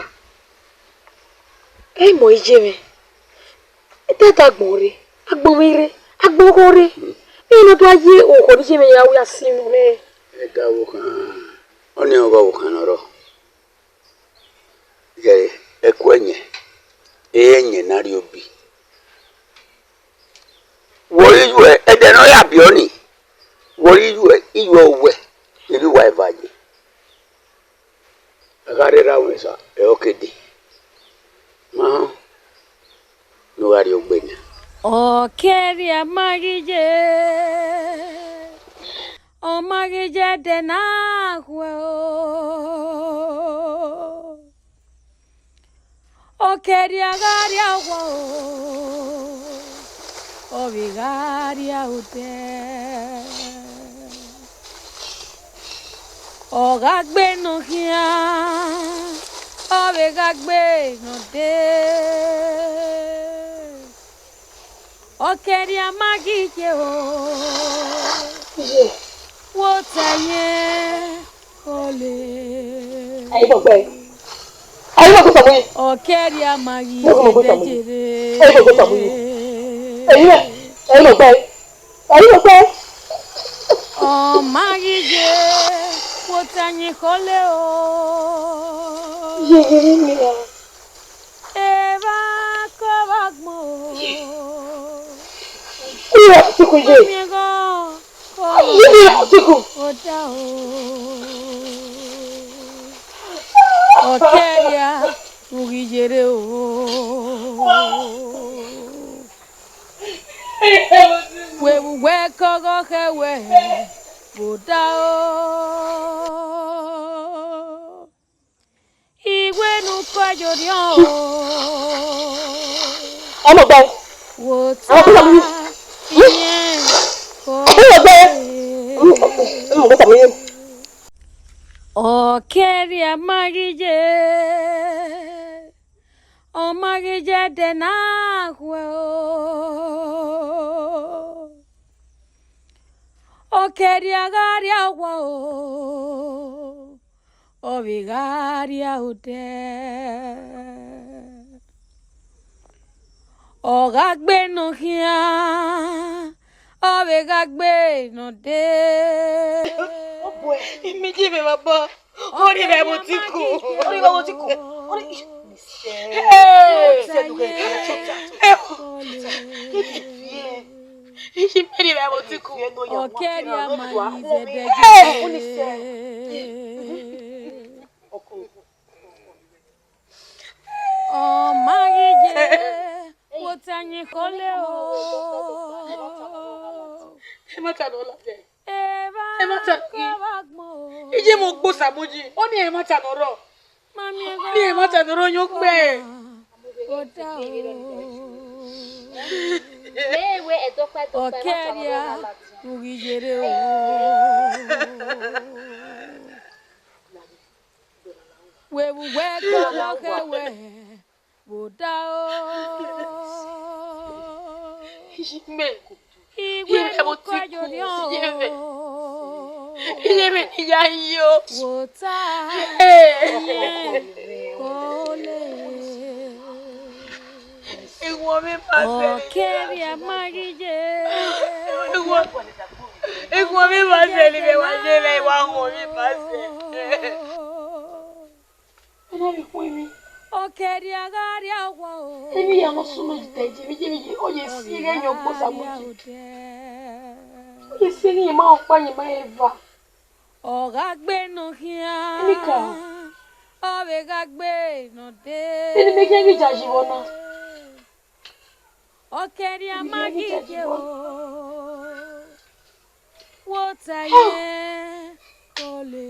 ẹ i mọ iye mwẹ. Ẹdẹ da agbọn rre, agbọn mwẹ rre, agbọn ọghọ rre. Vbene ọ do ye okhọ ne iye mwẹ ya ru ya sin nọ mwẹ. Ẹdẹ ọvbokhan, ọnii ọghe ọvbokhan ne ọ rrọọ. Ghẹ ẹko ẹyẹn, ẹyẹn ne a rrie obi. Wẹ ọre iyuẹ, ẹdẹ ne ọ ya biẹ ọnii, wẹ ọre iyuẹ, iyuẹ owẹ, erha uwa eva ye. A gha rre erha ruẹn esa, ẹ ọ ke dee. Ma họn ne u gha rrie ogbe nian. Ọ kẹrriọ ma ghi ye, ọ ma ghi ye ẹdẹ na khuẹ o. Ọ kẹrriọ gha rrie owa o, ọ vbe gha rrie odẹ. Ọ gha gbe nọ khian, ọ vbe gha gbe nọ dee. Ọ kẹrriọ ma ghi ye o. Ye. Wo ta ye kole. Ayi mo gbe. Ayi mo gbe samu yi. Ọ kẹrriọ ma ghi ye dẹjere. Ayi mo gbe samu yi. Ayi mo. Ayi mo gbe. Ayi mo gbe. Ọ ma ghi ye. Wo ta ye kole o. Ye ye ni ya. Evba kọ vbe agbọn o. Iya, ti ku ye. Ọmiẹnghọn kọ Iye mwẹ Otiku. Ọda o, ọkẹria, u ghi yerre o. Wẹ vbe uwẹ ke ọghọ khẹ wẹ, vbe odaro. Iwẹ ne u kọ ye orhiọn o. Ọmọ ọgbẹe. Wo ta, ọmọ ọgbẹe. Iyẹn kọ. Ọmọ ọgbẹe. Ọmọ ọgbẹe. Ọkẹria ma ghi ye, ọ ma ghi ye ẹdẹ na khuẹ o. Ọkẹria gha rrie owa o, ọ vbe gha rrie odẹ. Ọ gha gbe ne ọ khian, ọ vbe gha gbe ne ọ dee. Imẹ iye mwẹ baba, ọ rhie mwẹ vbe Otiku. Ọ rhie mwẹ vbe Otiku. Ọ rhie. Hey! Imẹ iye mwẹ vbe Otiku. Ọkẹria ma ghi zẹdẹ. Hey! Ọ ma ghi ye, wo ta yin khọlẹ o. Ẹmwata ne ọ la dẹ. Ẹmwata ne ọ ghi. Iye mwẹ ogbosa mu yi. Ọni ẹmwata ne ọ rrọọ. Ọni ẹmwata ne ọ rrọọ yọ gbe. Ọkẹria, u ghi yerre o. Wẹ vbe uwẹ ke ọghọ khẹ wẹ, vbe odaro. Iye mwẹ, iye mwẹ vbe Otiku, iye mwẹ, iye mwẹ ne I ya yo. Hey. Iwọ mwẹ ma sẹ. Ọkẹria ma ghi ye. Iwọ, iwọ mwẹ ma sẹ, ne imẹ wa ye mwẹ, iwa wọn mwẹ ma sẹ. Ọ na vbe khuẹn emwi. Ọkẹria gha rrie owa o. Emwi hia ne ọ sunu yi ta ẹe, emwi ye, emwi ye, ọ ye si ighẹ yọ gbosa mu yi. Ọ ye si ighẹ ma ọkpa, ma eva. Ọ gha gbe ne ọ khian. Emika. Ọ vbe gha gbe ne ọ dee. Eni mẹ khian ghi ja yi vbọ na. Ọkẹria ma ghi ye o, wo ta ye kọlẹ.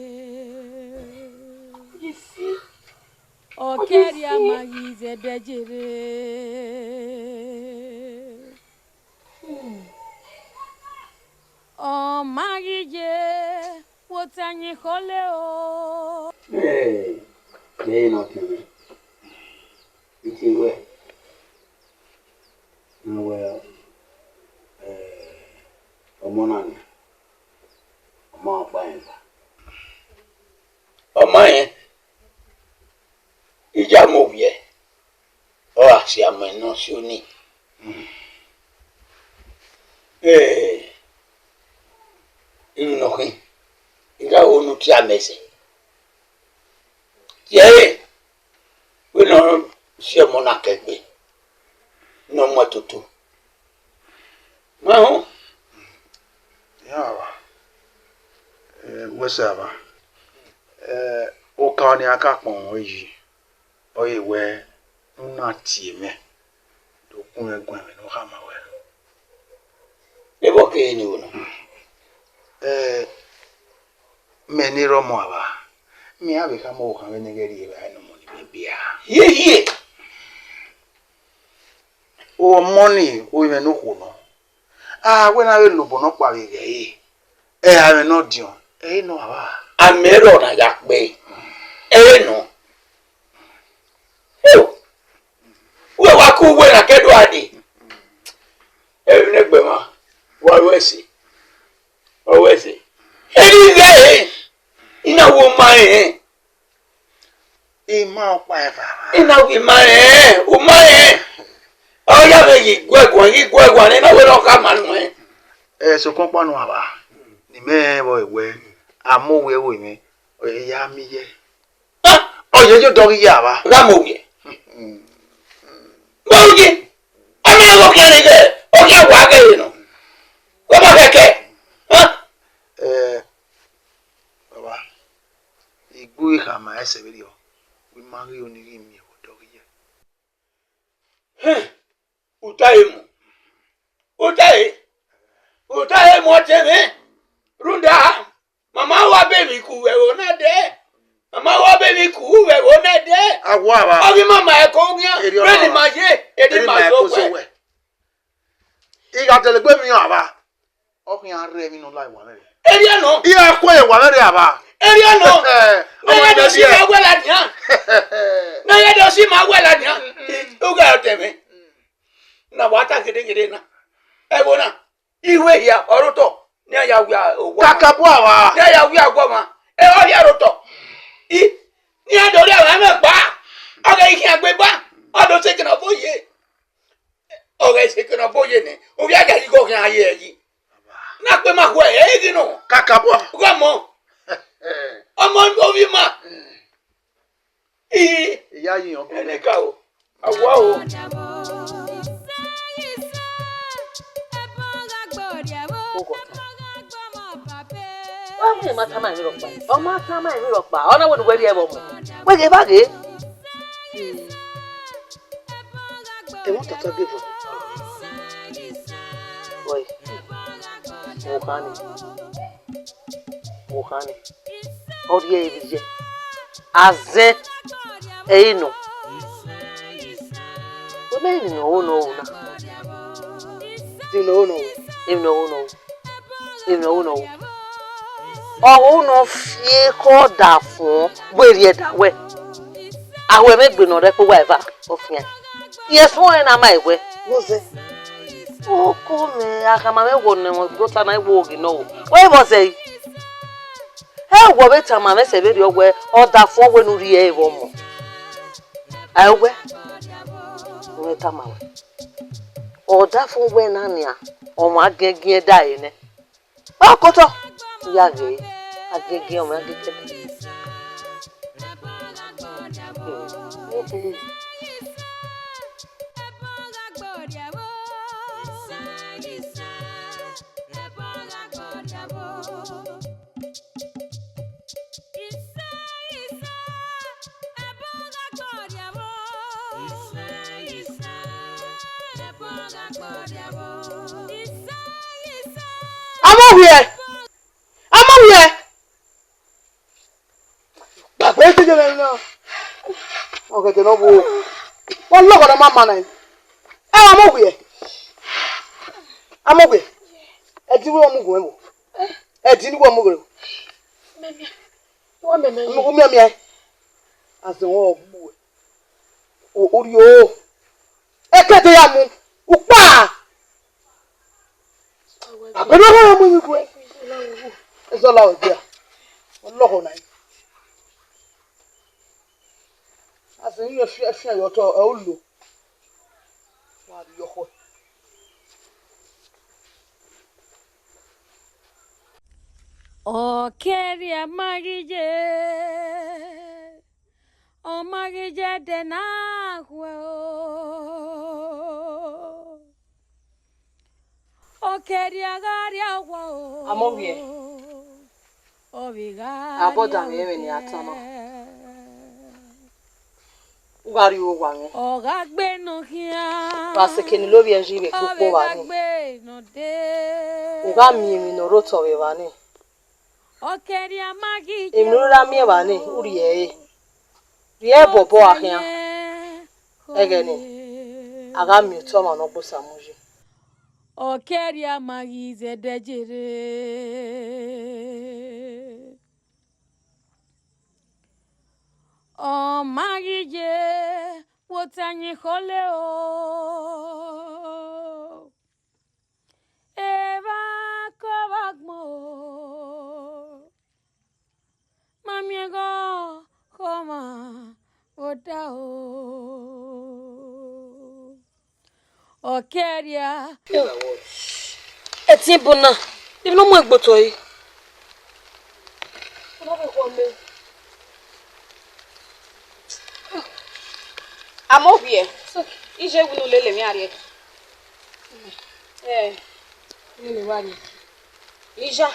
Ọkẹria ma ghi zẹdẹ yerre. Ọ ma ghi ye, wo ta yin khọlẹ o. Ẹ, ẹ, nọ tẹn mwẹ. I te wẹ, ne wẹ, ẹ, ọmọ na nia, ọ ma ọkpa rẹn eva. Ọ ma rẹn, I ya mu ovbiẹ, ọ gha si amẹ ne ọ si oni. Ẹ, emwi ne ọ khin, I gha ho ne u tie amẹ ẹsẹ. Tie ẹre, wẹ ne ọ si ọmọ na kẹ egbe, ne ọ mu ẹtoto. Ma họn. Iran ava, ẹ, wẹ sẹ ava, ẹ, oka ọni a ka kpọnmwẹ yi, ọ ye wẹ ne u na tie mwẹ, do kun mwẹ guan ẹmwẹ ne ọ khama ruẹ. Vbọ kere ne u na? Ẹ, mẹ ne erha ọmọ ava, mẹ a vbe khama ọvbokhan vbene ghẹ rhie evbare ne ọmọ ni mwẹ bia. Hiehie! Ọmọ ni, ovbi mwẹ ne okhuo nọ. A wẹ ne a vbe lobọ nọkpa vbe ghẹ ẹre, ẹ, amwẹ ne ọ diọn, ẹre nọ ava. Amẹ rọ na ya kpẹ, ẹre nọ. Uwẹ wa ke uwẹ na ke do a dee. Emwi ne ẹgbẹe mwa, wa ru ẹse. Ọ ru ẹse. Eni ghẹ ẹre, I na wo ma rẹn. I ma ọkpa eva. I na wo ma rẹn, u ma rẹn. Ọ ya vbe ghi guẹ guan, ghi guẹ guan, ne I na wẹ ne ọ khama nuẹn. Ẹ, sokpan ọkpa nọ ava, ne imẹ rẹn vbọ wẹ, a mu ovbi ẹvbo mwẹ, ọ ya miẹn ye. Ah! Ọ ye yo dọghe ya ava. Gha mu ovbiẹ. Mu ovbiẹ. Ọ ma vbe ọ khian ne ghẹ, ọ khian wa ghẹ re nọ. Wẹ ma khẹkẹ. Ah! Ẹsẹ vberriọ, wẹ ima ghi ro ne I ghi miẹn vbe ọdọ ghi ye. Hẹn, u ta ẹre mu, u ta ẹre, u ta ẹre mu ọtẹn mwẹ, rhunmwuda, mama wa be emwi ku vbe ẹvbo na dẹ, mama wa be emwi ku vbe ẹvbo na dẹ. A wa vba. Ọ ghi mama ẹko khian, erriọ vbene na ima ye, erriọ erriọ ima ima zo ẹko zo wẹ. Wẹ. I gha dẹlegbe emwi iran vba, ọ khian rre emwi ne ọ la wa mwẹ rre. Erriọ nọ. I gha kue ye wa mwẹ rre avba. Erriọ nọ. Eh, ne ọ ya ọmọ dọ si ẹmwẹ. Ma wẹ ladian. Ne ọ ya dọ si ma wẹ ladian. U gha ọtẹn mwẹ. Na wa ta gedegede na. Ẹvbo na, iwe hia ọre otọ ne iran ya wia owa. Kaka bu avba. Ne iran ya wia owa ọmwa. E ọ hia ọre otọ. I, ne iran do rri avba mwẹ gba. Ọ ghe i khian gbe ba. Ọ do seke ne ọ bo ye. Ọ ghe seke ne ọ bo ye nẹ, ovbi a gha ghi ghe ọ khian ye ẹre yi. Na kpe ma khuẹ, ẹ i ghi nọ. Kaka bọ. Ghe ọmọ. Ọmọ ovbi ima. I. Iya yi yan bi. Ẹnẹ ka o. Awa o. Wa mu ma tama emwi rhọkpa. Ọ ma tama emwi rhọkpa. Ọ na wẹ ne uwẹ rhie ẹvbo mu. Wẹ ghe ba ghe. Ẹmwẹ ọtọtọ gbe vọ. Wẹ, wo khan ni. Wo khan ni. Ọ rhie ẹre vbe iye. Azẹn ẹre nọ. Wẹ mẹ emwi ne ọ ho ne ọ ru na. Emwi ne ọ ho ne ọ ru. Emwi ne ọ ho ne ọ ru. Emwi ne ọ ho ne ọ ru. Ọ ho ne ọ fi ekhọe ọdafọn wẹ rhie da wẹ. Aho ẹmwẹ egbe ne ọ rre ẹkpo uwa eva, ọ fian. Rẹn suẹn ọnrẹn na ma ẹwẹ. Vbọzẹ? Oko mwẹ, a khama mwẹ wọ ne ẹmwẹ gota na, I wo ghi nọ o. Wẹ vbọzẹ i? Ẹ wọ vbe tama mwẹ sẹ vberriọ wẹ, ọdafọn wẹ ne u rhie ẹre vbe ọmọ. A wẹ, u mwẹ tama wẹ. Ọdafọn wẹ na nian, ọmwa giẹngiẹn da ẹre nẹ. Ọ kotọ, u ya ghe, a giẹngiẹn ọmwa giẹngiẹn da ẹre. Amọvbiẹ! Amọvbiẹ! Gbàgbé ti jẹ lẹ́nu náà. Ọ̀gẹ̀dẹ̀ náà wo. Wọ́n lọ́gọ̀ náà má ma náà. Ẹ wà mọ̀ wìẹ̀. Amọ̀wìẹ̀. Ẹ dín wíwọ́n mú gùn ẹ wò. Ẹ dín wíwọ́n mú gùn ẹ wò. Mẹmẹ. Wọ́n mẹmẹ yìí. Mú miẹmiẹ. Àzẹ̀wọ̀n ọ̀gbù ẹ̀. Orí o. Ẹ kẹ́tẹ̀ ya mu. Ukpa. Àgbẹ̀dọ̀ ọ̀gá ya mu mi kú ẹ. Ẹ zọ la ọ̀dẹ a. Ọlọ́kọ̀ náà. Àzẹ̀wọ̀n yẹn fi ẹ̀fín ẹ̀yọ́ tọ ẹ̀ ó lò. Wa ri ọkhọ. Ọ kẹrriẹ ma ghi ye, ọ ma ghi ye ẹdẹ na khuẹ o. Ọ kẹrriẹ gha rrie owa o. Amọvbiẹ. Ọ vbe gha abọda mwẹ ẹmwẹ ne a tama. U gha rrie owa mwẹ. Ọ gha gbe nọ khian. Vbe a sẹ eke ne ilovbiẹ yi vbe kpokpo evba nii. U gha miẹn emwi ne ọ rre otọ vbe evba nii. Emwi ne u ra miẹn evba nii, u rhie ẹre. Rhie ẹre bọbọ a khian. Ẹghẹ nii, a gha miẹn otọ ọmwa ne ọ gbe Osamuyi. Ọ kẹrriẹ ma ghi zẹdẹ jere. Ọ ma ghi ye, wo ta yin khọle o. Evba kọ vbe agbọn o. Ma miẹn ghe ọkhọ ọmwa vbe odaro. Ọ kẹrriẹ. Ẹtin ebo na, emwi ne ọ mu egbe otọ ẹre. Amọvbiẹ, iye winu lele emwi a rrie. Ẹ, nene wa rrie. Ija.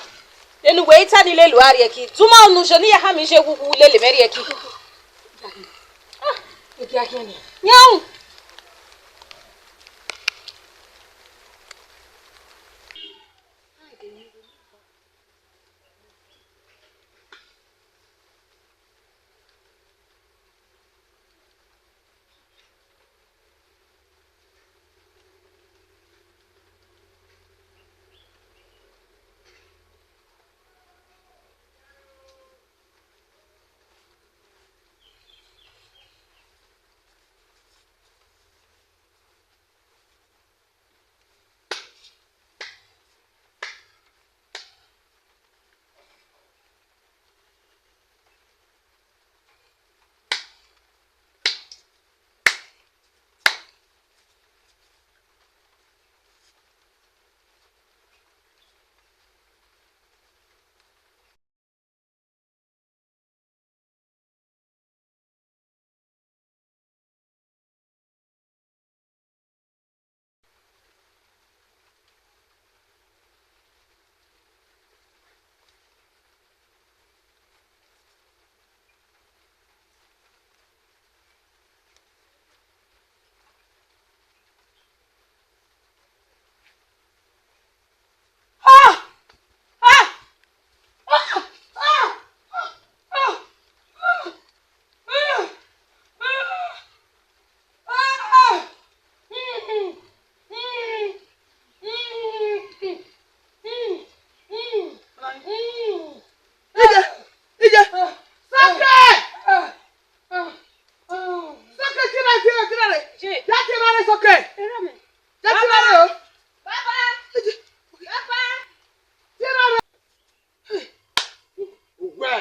Enu wẹ i ta ni lele uwa rrie ẹki, zuma unu jọ ne I ya khama iye wuwu lele mwẹ rrie ẹki. Yanrun. Ije, ije. Soke! Soke, tira, tira, tira re. Ya tira re, Soke. Ya tira re o. Baba! Baba! Tira re. Uwẹ.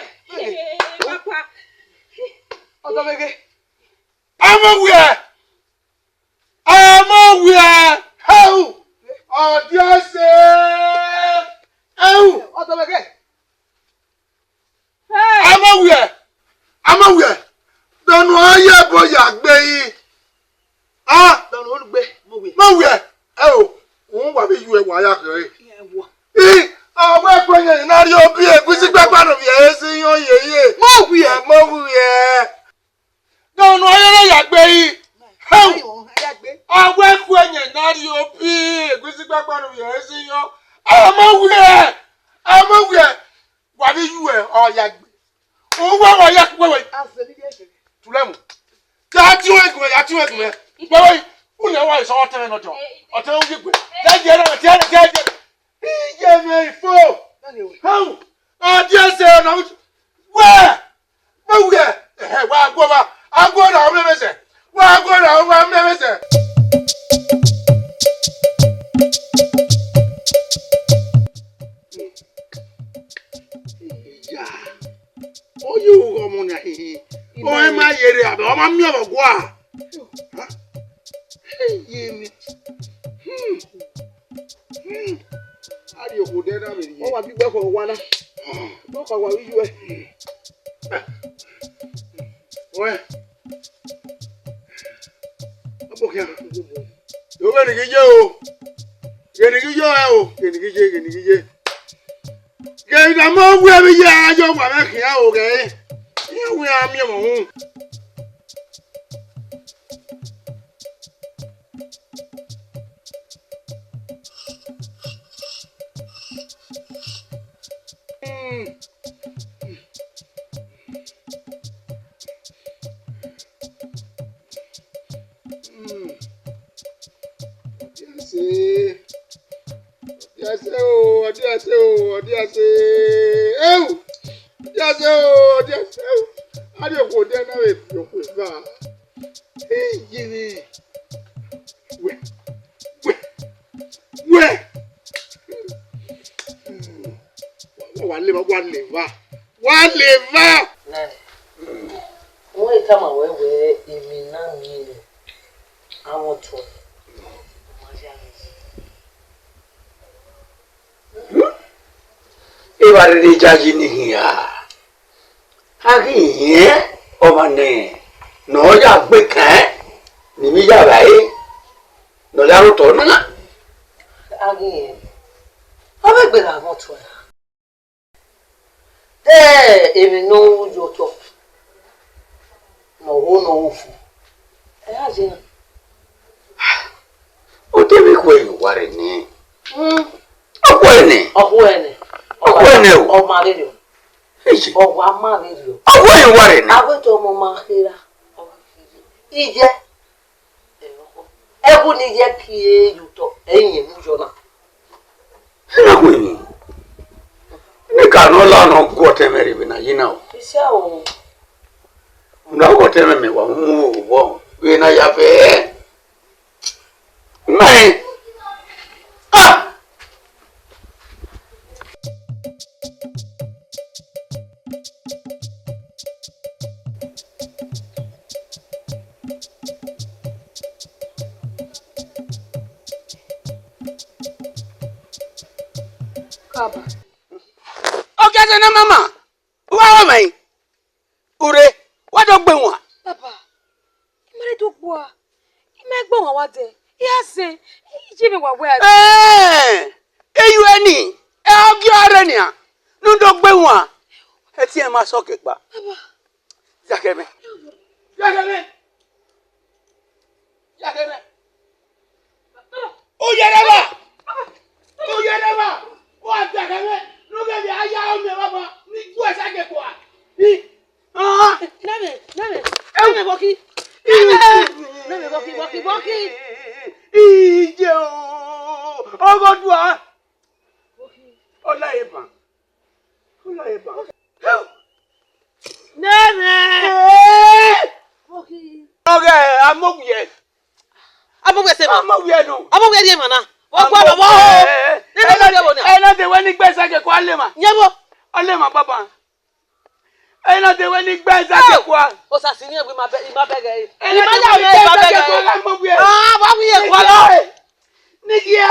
Papa. Ọdọ vbe ghe. Amọ wiẹ. Amọ wiẹ. Heu. Ọdiọse. Eu. Ọdọ vbe ghe. Amọ wiẹ. Amọ wiẹ. Dọnu a ye ẹbọ ya gbe yi. Ah, dọnu unu gbe, mọ wiẹ. Mọ wiẹ. Ẹ o, òun wà bí yu ẹ wà ya kẹrẹ. Ẹ wọ. I, ọwọ́ ẹ̀kọ́ yẹn na rí obi egusi gbẹgbẹ nọ viẹ esi yan yeye. Mọ wiẹ. Mọ wiẹ. Dọnu a ye ẹbọ ya gbe yi. Heu. Ọwọ́ ẹ̀kọ́ yẹn na rí obi egusi gbẹgbẹ nọ viẹ esi yan. Amọ wiẹ. Amọ wiẹ. Wà bí yu ẹ ọ ya gbe. Uwa wa ya kpẹwẹ. Tulẹmu. Ya ti wẹ gbe, ya ti wẹ gbe. Kpẹwẹ. Unu wa sọ ọtẹn nọ jọ. Ọtẹn u gbe. Ya je na, ya je, ya je. Iye mẹ ifo. Hau. Ọdiọse na. Wẹ. Mọ wiẹ. Ẹhẹ, wa gua wa. Agua na o mẹ mẹ sẹ. Wa gua na o mẹ mẹ sẹ. Iya. Ọ ye ru ọmọ na hihi. Ọ ma ye rre, abẹ ọ ma miẹn vbe ọgua. Eye mẹ. Hmm. Hmm. A rhie okhuo odẹ na vbe rhie. Ọ wa bi gbe khọ owa na. Ọ ka wa vbe iyuẹ. Ọẹ. Ọ bọ khian. Yo, gheni ghi ye o. Gheni ghi ye o, gheni ghi ye, gheni ghi ye. Gheni da ma wẹ vbe iye a yo wa vbe khian o ghẹ. Iran wẹ a miẹn vbe uhunmwu. Hmm. Ọdiase. Ọdiase o, ọdiase o, ọdiase. Eu! Ọdiase o, ọdiase o. A rhie okhuo odẹ na vbe fi okhuo eva. Iyẹnrẹn. Wẹ, wẹ, wẹ. Wa, wa leva, wa leva. Wa leva. Nani, wẹ tama wẹ wẹ emwi na miẹn amwẹ otọ. Evba rere yayi ni hia. A ghi rẹn ọmwa nẹ, ne ọ ya gbe kan, ne emwi ya vba ẹre, ne ọ ya rre otọ na. A ghi rẹn, ọ vbe gbe gha mwẹ otọ ra? Ẹ, emwi ne ọ ru ye otọ, ne ọ ho ne ọ ru fu, ẹ ya ye na. Ọ de vbe khuẹ ye uwa rre nẹ. Hmm. Ọ khuẹ nẹ. Ọ khuẹ nẹ. Ọ khuẹ nẹ o. Ọ ma vberriọ. Eyi. Ọ wa ma vberriọ. Ọ khuẹ ye uwa rre nẹ. Avbe tọ ọmọ ma kherha. Iye. Ẹvbo ne iye kie ye otọ, ẹ i yen mu yọ na. Ẹ na khuẹ nẹ. Ne ka nọ la nọ gu ọtẹn mwẹ rre vbe na ye na o. Isia o. Na gu ọtẹn mwẹ mẹ wa mu vbọ vbe na ya vẹ. Mẹ. Ah! Kaba. Ọ gie ẹzẹ na mama, u wa rọ mẹ. Urre, wa do gbe wan. Baba, I ma rre do gbua. I ma gbe wan wa dẹ. I ya zẹ, I ye mwẹ wa wẹ a. Ẹẹn, iye ẹni, ẹ ọ gie ọre nian, ne u do gbe wan. Ẹtin ma sọ ke kpa. Baba. Yakhẹ mwẹ. Yakhẹ mwẹ. Yakhẹ mwẹ. Uyẹrẹmwa! Uyẹrẹmwa! Wa dakhẹ mwẹ, ne u ghẹ vbe a ya ọmọ ẹmwata ni gu ẹsa ke kua. I, ah! Nẹmẹ, nẹmẹ, nẹmẹ vbọkhi. Nẹmẹ, nẹmẹ vbọkhi, vbọkhi, vbọkhi. Iye o, ọghe Ọdua. Ọ la eban. Ọ la eban. Nẹmẹ. Ee! Ọghe Amowiẹ. Amowiẹ sẹ ma. Amowiẹ nọ. Amowiẹ rhie emwa na. Vbọ gua vbọ ho. Nene Amowiẹ vbo na? Ẹ na de wẹ ne I gbe ẹsa ke kua, a le emwa. Yẹn vbo? A le emwa baba. Ẹ na de wẹ ne I gbe ẹsa ke kua. Osa si yẹn vbe ima bẹ, ima bẹghe. Ẹ na de wẹ ne I gbe ẹsa ke kua, a le Amowiẹ. Ah, wa wi ye kua lọ. Ni gie.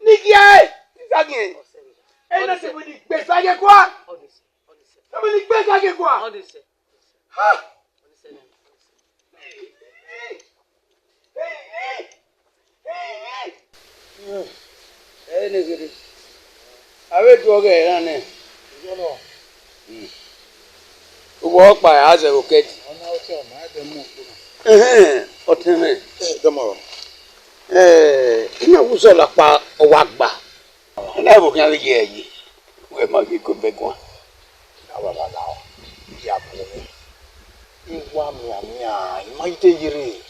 Ni gie. Ni gie. Ẹ na de wẹ ne I gbe ẹsa ke kua. Ẹ na de wẹ ne I gbe ẹsa ke kua. Ha! Ẹ ne gele. A vbe du ọghẹ eran nẹ. Uwẹ ọkpa a zẹ vbe okedi. Ẹhẹn, ọtẹn mwẹ. Dọmọ. Eh, I na wu zẹ la ọkpa ọ wa gba. Ẹ na vbe okhian vbe ye ẹre ye, wẹ ma ghi ko bẹgua. Na wa la la, ya bu mwẹ. I wa mianmian, I ma i te ye rre.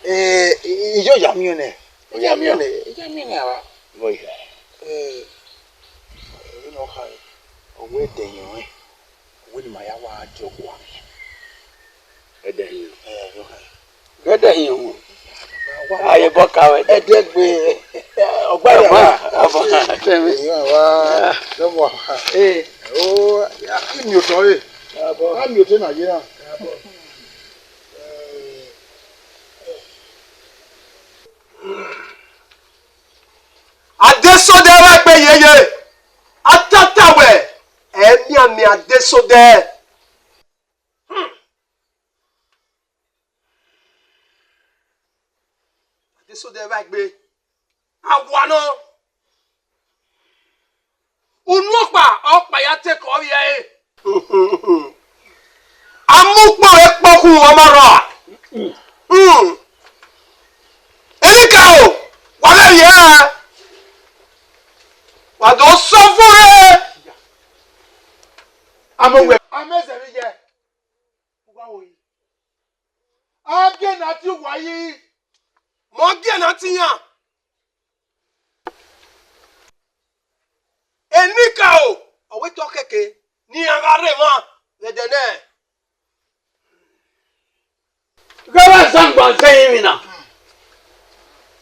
Eh, I yo ya miẹn nẹ. I ya miẹn nẹ, I ya miẹn nẹ, ava. Vbọ ya? Eh, emwi ne ọ khare, ọ wẹ ẹdẹ hin ọnrẹn, ọ wẹ ne ima ya wa die ọguan. Ẹdẹ hin. Eh, emwi ne ọ khare. Gẹdẹ hin ọmọ. Aye bọ ka wẹ. Ẹdẹgbe. Ọgba ya. Ọmọ, ọmọ, tẹmẹ. Ìyá wa, lọ́mọ. Eh. Ó, ya, kí ni o sọ, eh? Káàbọ̀. Á mi ò tẹ́ nà yé náà. Káàbọ̀. Adesọdẹ wa gbe yeye. Atata wẹ, ẹ mianmian Adesọdẹ. Hmm. Adesọdẹ vbe egbe. A wa nọ. Unu ọkpa, ọkpa ya te kọ vbe ẹre. A mu ukpo vbe kpọkhu ọmọ rrọọ. Hmm. Enikaro, wa vbe rhie ẹre. Wa do sọ fun re. Amọ wẹ. Amẹzẹ vbe yẹ. Uwa wo yi. A gie ne a tie uwa yi. Mẹ ọ gie ne a tie iran. Enikaro, ọ wẹ te ọ keke ne iran gha rre emwa vbe ẹdẹ nẹ. Ghe wa zangban zẹ emwi na.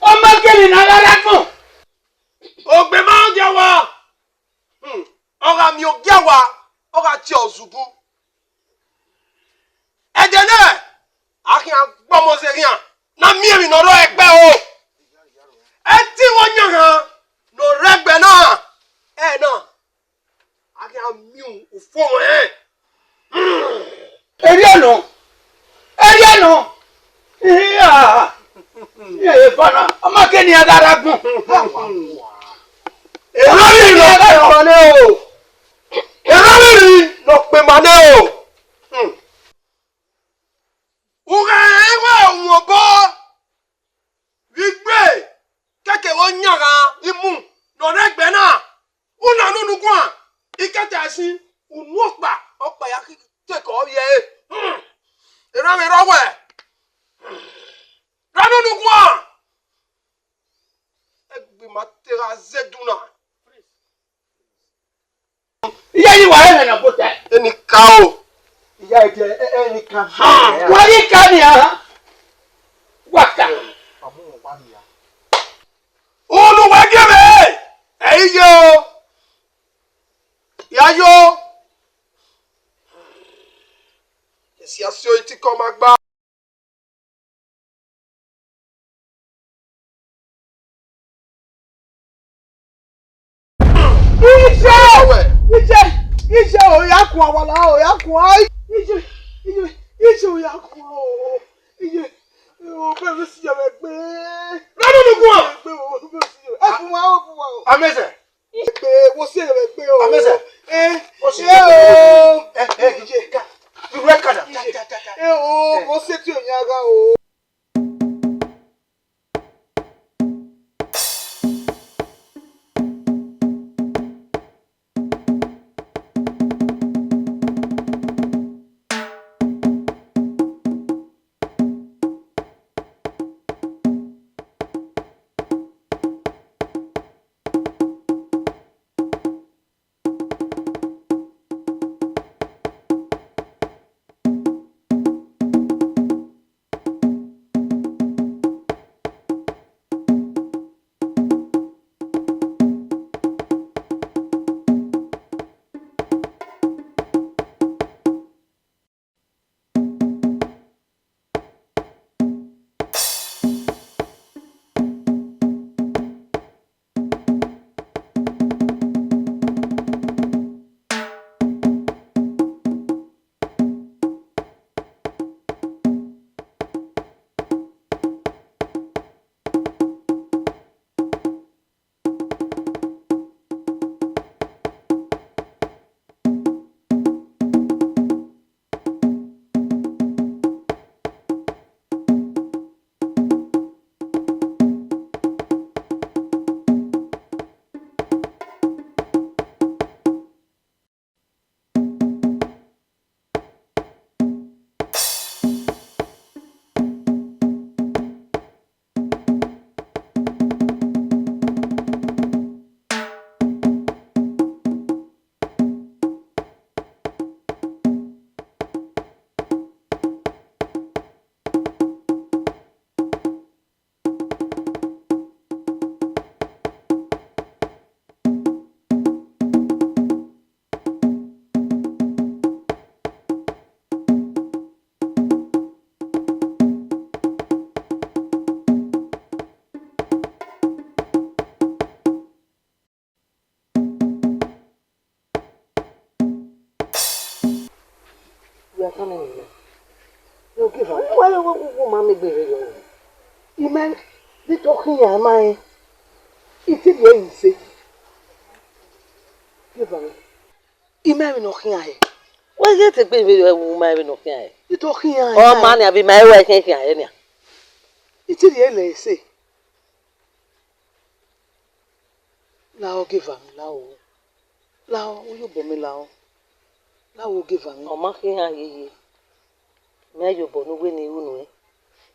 Ọ ma kevbe ne a gha rre agbọn. Ogbe ma ogia wa. Hmm. Ọ gha miẹn ogia wa, ọ gha tie ọzubu. Ẹdẹ nẹ, a khian gbe ọmọ zẹ khian, ne a miẹn emwi ne ọ rrọọ ẹgbẹ o. Ẹtin vbe ọyan han ne ọ rre ẹgbẹ na, ẹ na, a khian miẹn ufo ruẹn. Erriọ nọ, erriọ nọ. Iya, eva na, ọ ma kẹ ne iran gha rre agbọn. Erha vbe rre agbọn nẹ o. Erha vbe rre. Ane o. Hmm. U ghẹ rẹn wẹ u mu obọ vbe igbe, kẹkẹ vbe ọ yan gha imu ne ọ rre ẹgbẹ na. U na nunu guan, ikẹta ẹsin, unu ọkpa, ọkpa ya keke ọ vbiẹ ẹre. Hmm. Erha mwẹ rrọọ wẹ, ra nunu guan. Egbe ma te gha zẹ edun na. Iye yi wa ẹhẹn na botẹ. Eni ka o. Iya ẹdẹ ẹni kan. Wa yi ka ni a. Wa ka. Unu wa gie mẹ. Ẹ i yo. Ya yo. Esi asio iti kọ ma gba. Ije, ije, ije o ya kun awala o ya kun ai. Ije, ije, ije o ya kun o. Ije, o bẹrẹ si yẹ gbe. Lọ́dún ló kún ọ. Gbe o, bẹrẹ si yẹ. Ẹ fún wa, ẹ fún wa o. Amẹsẹ. Gbe, wo se rẹ gbe o. Amẹsẹ. Ẹ, wo se ẹ o. Ẹ, ẹ, ije. Ka, irú ẹ kàdà. Ije. Ẹ o, wo se ti o yan gha o. Wẹ a tama ẹmwẹ nẹ, ne ogieva, wẹ, wẹ, wẹ, wẹ ma miẹn egbe rre yọ. I ma, ne I to khian ma rẹn, I te rhie ẹre use. Ogieva mwẹ, I ma rẹn vbene ọ khian hẹ. Wẹ ghẹ te egbe vbe u ma rẹn vbene ọ khian hẹ. I to khian hẹ. Ọ ma nian vbe I ma rẹn wẹ khian khian hẹ nian. I te rhie ẹre use. Lahọ ogieva mwẹ, lahọ. Lahọ, u yobọ mwẹ lahọ. Lahọ ogieva mwẹ. Ọ ma khian yeye. I ma yobọ ne uwẹ ne I ru nuẹn.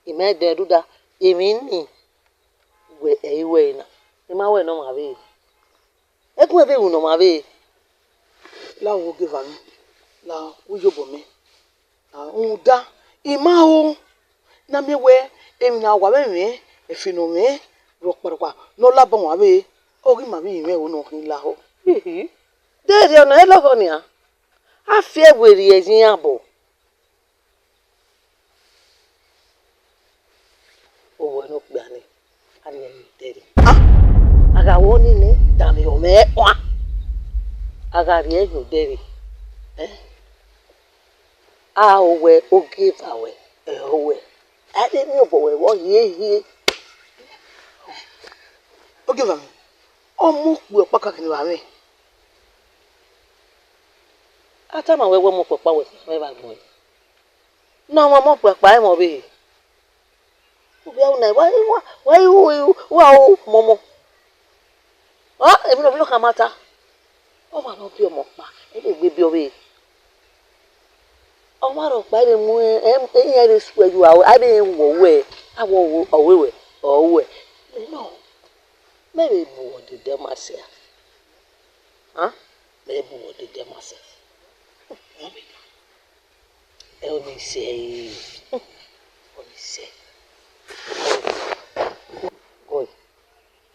I ma dẹ rhunmwuda emwi ni wẹ ẹ i wẹ na. I ma wẹ ne ọ ma vbe. Ẹkun ẹvbe ru ne ọ ma vbe. Lahọ ogieva mwẹ. Lahọ, u yobọ mwẹ. Rhunmwuda, I ma ho ne a miẹn wẹ emwi ne a wa mwẹ mwẹ, ẹfe ne ọ mwẹ rhọkpa rhọkpa ne ọ labọ wan vbe, ọ ghi ma vbe rinmwian ẹvbo ne ọ khin lahọ. Hihi. Deghẹ ọ na i lọghọ nian, a fi ẹvbo rhie ye iran obọ. Owẹ ne okpia ni, a rhie ẹre odẹ rre. A gha wẹ ọnii nẹ, danmwehọ mwẹ ẹkhuan. A gha rhie ẹre odẹ rre. Ẹ? A ho wẹ ogieva wẹ, ẹ ho wẹ. A i vbe miẹn obọ wẹ vbe ọ hiehie. Ogieva mwẹ, ọmọ okpia ọkpa kakabọ ne evba mwẹ. A tama wẹ, wẹ ọmọ ọkpọkpa wẹ, wẹ vbe agbọn ẹre. Ne ọmọ ọmọ ọkpọkpa ẹmwẹ ọvbehe. Ovbi aro na, wa, wa, wa, wa, wa, wa, mọmọ. Ọ, emwi ne ọ vbe khama ta. Ọmwa ne ọ biẹ ọmọ ọkpa, ẹ vbe gbe biẹ ọvbehe. Ọmwa rhọkpa, ẹ vbe mu, ẹ, ẹ, iran vbe suẹ ye aro, a vbe wọ wẹ, a wọ wẹ, ọ wẹ wẹ, ọ wẹ. Mẹ nọ, mẹ vbe bu wẹ odede ma sẹ a. An? Mẹ bu wẹ odede ma sẹ. Ẹ, ọ ni sẹ, ọ ni sẹ. Boy,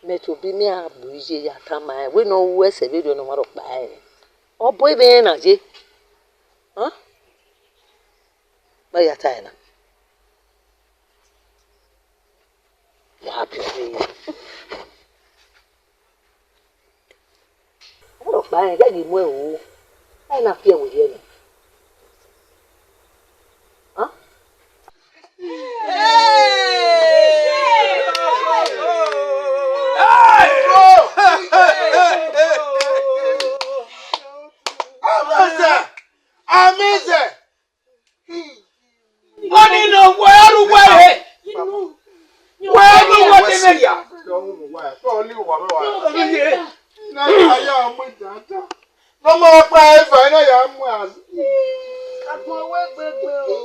mẹ tobọ imẹ a bu iye ya tama ẹn, wẹ ne ọ ru ẹsẹ vberriọ ne ọmwa rhọkpa rẹn. Ọ bu emwi ẹnrẹn na ye. An? Vbe a ya ta ẹre na? Wa biẹ ọvbehe. Ọmwa rhọkpa rẹn, ghẹ ghi mu ẹn o. Ẹ na fi ẹvbo ye ẹre. An? Amazing! Amazing! Ọni nọ wẹ ọrhuẹ ẹre. Wẹ ọrhuẹ ẹre ne mẹ ria. Nọmọ ọkpa eva na ya mu a. Agbọn wẹ gbegbe o.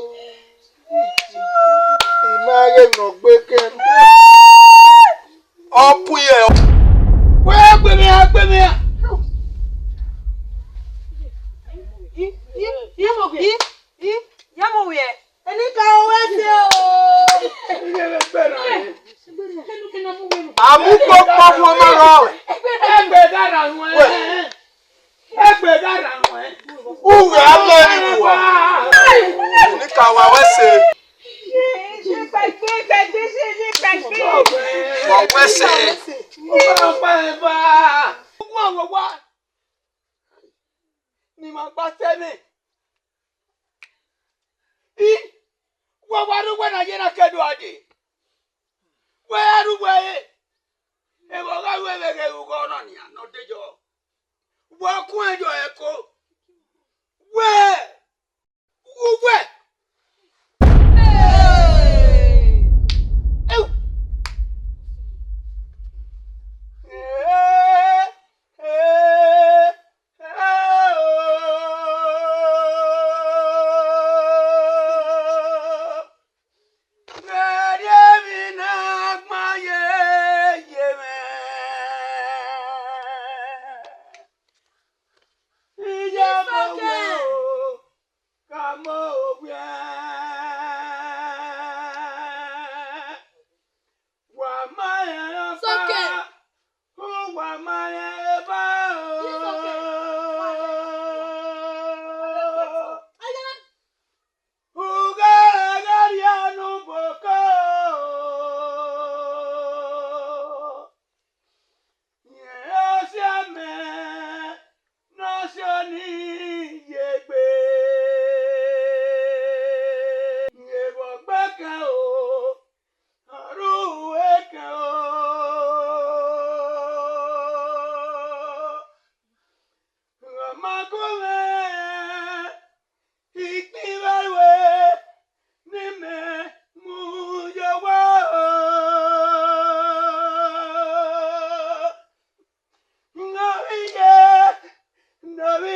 Ima ghe nọ gbe ke. Ọ pu ye. Wẹ gbe mẹ, gbe mẹ. Iyamọwiẹ. Iyamọwiẹ. Enikaro wẹ se o. A mu kpokpo wu ọmọ rọ. Egbe gha ra ruẹn. Egbe gha ra ruẹn. Uwẹ a lọ ni vbe uwa. Enikaro wẹ se. Wa wẹ se. Ni ma gba sẹ mwẹ. I, wa wa rre uwẹ na ye na ke do a dee. Wẹ a rre uwẹ re. Evba ọ gha ru ẹmwẹ ghe ugho nọ nian ne ọ deghẹ wa kun ẹn yọ ẹko. Wẹ, uwẹ. Wa ma rẹn ọkpa, wa ma rẹn eva o. Ugha gha rhie unu boko. Rẹn ọse amẹ ne ọ si oni ye egbe. Rẹn vbe ọgbẹkẹ o, ọ ru ekẹ o. Ọ ma gu mwẹ ikpẹn vbe aro ne imẹ mu ye owa o. Nọ vbe iye, nọ vbe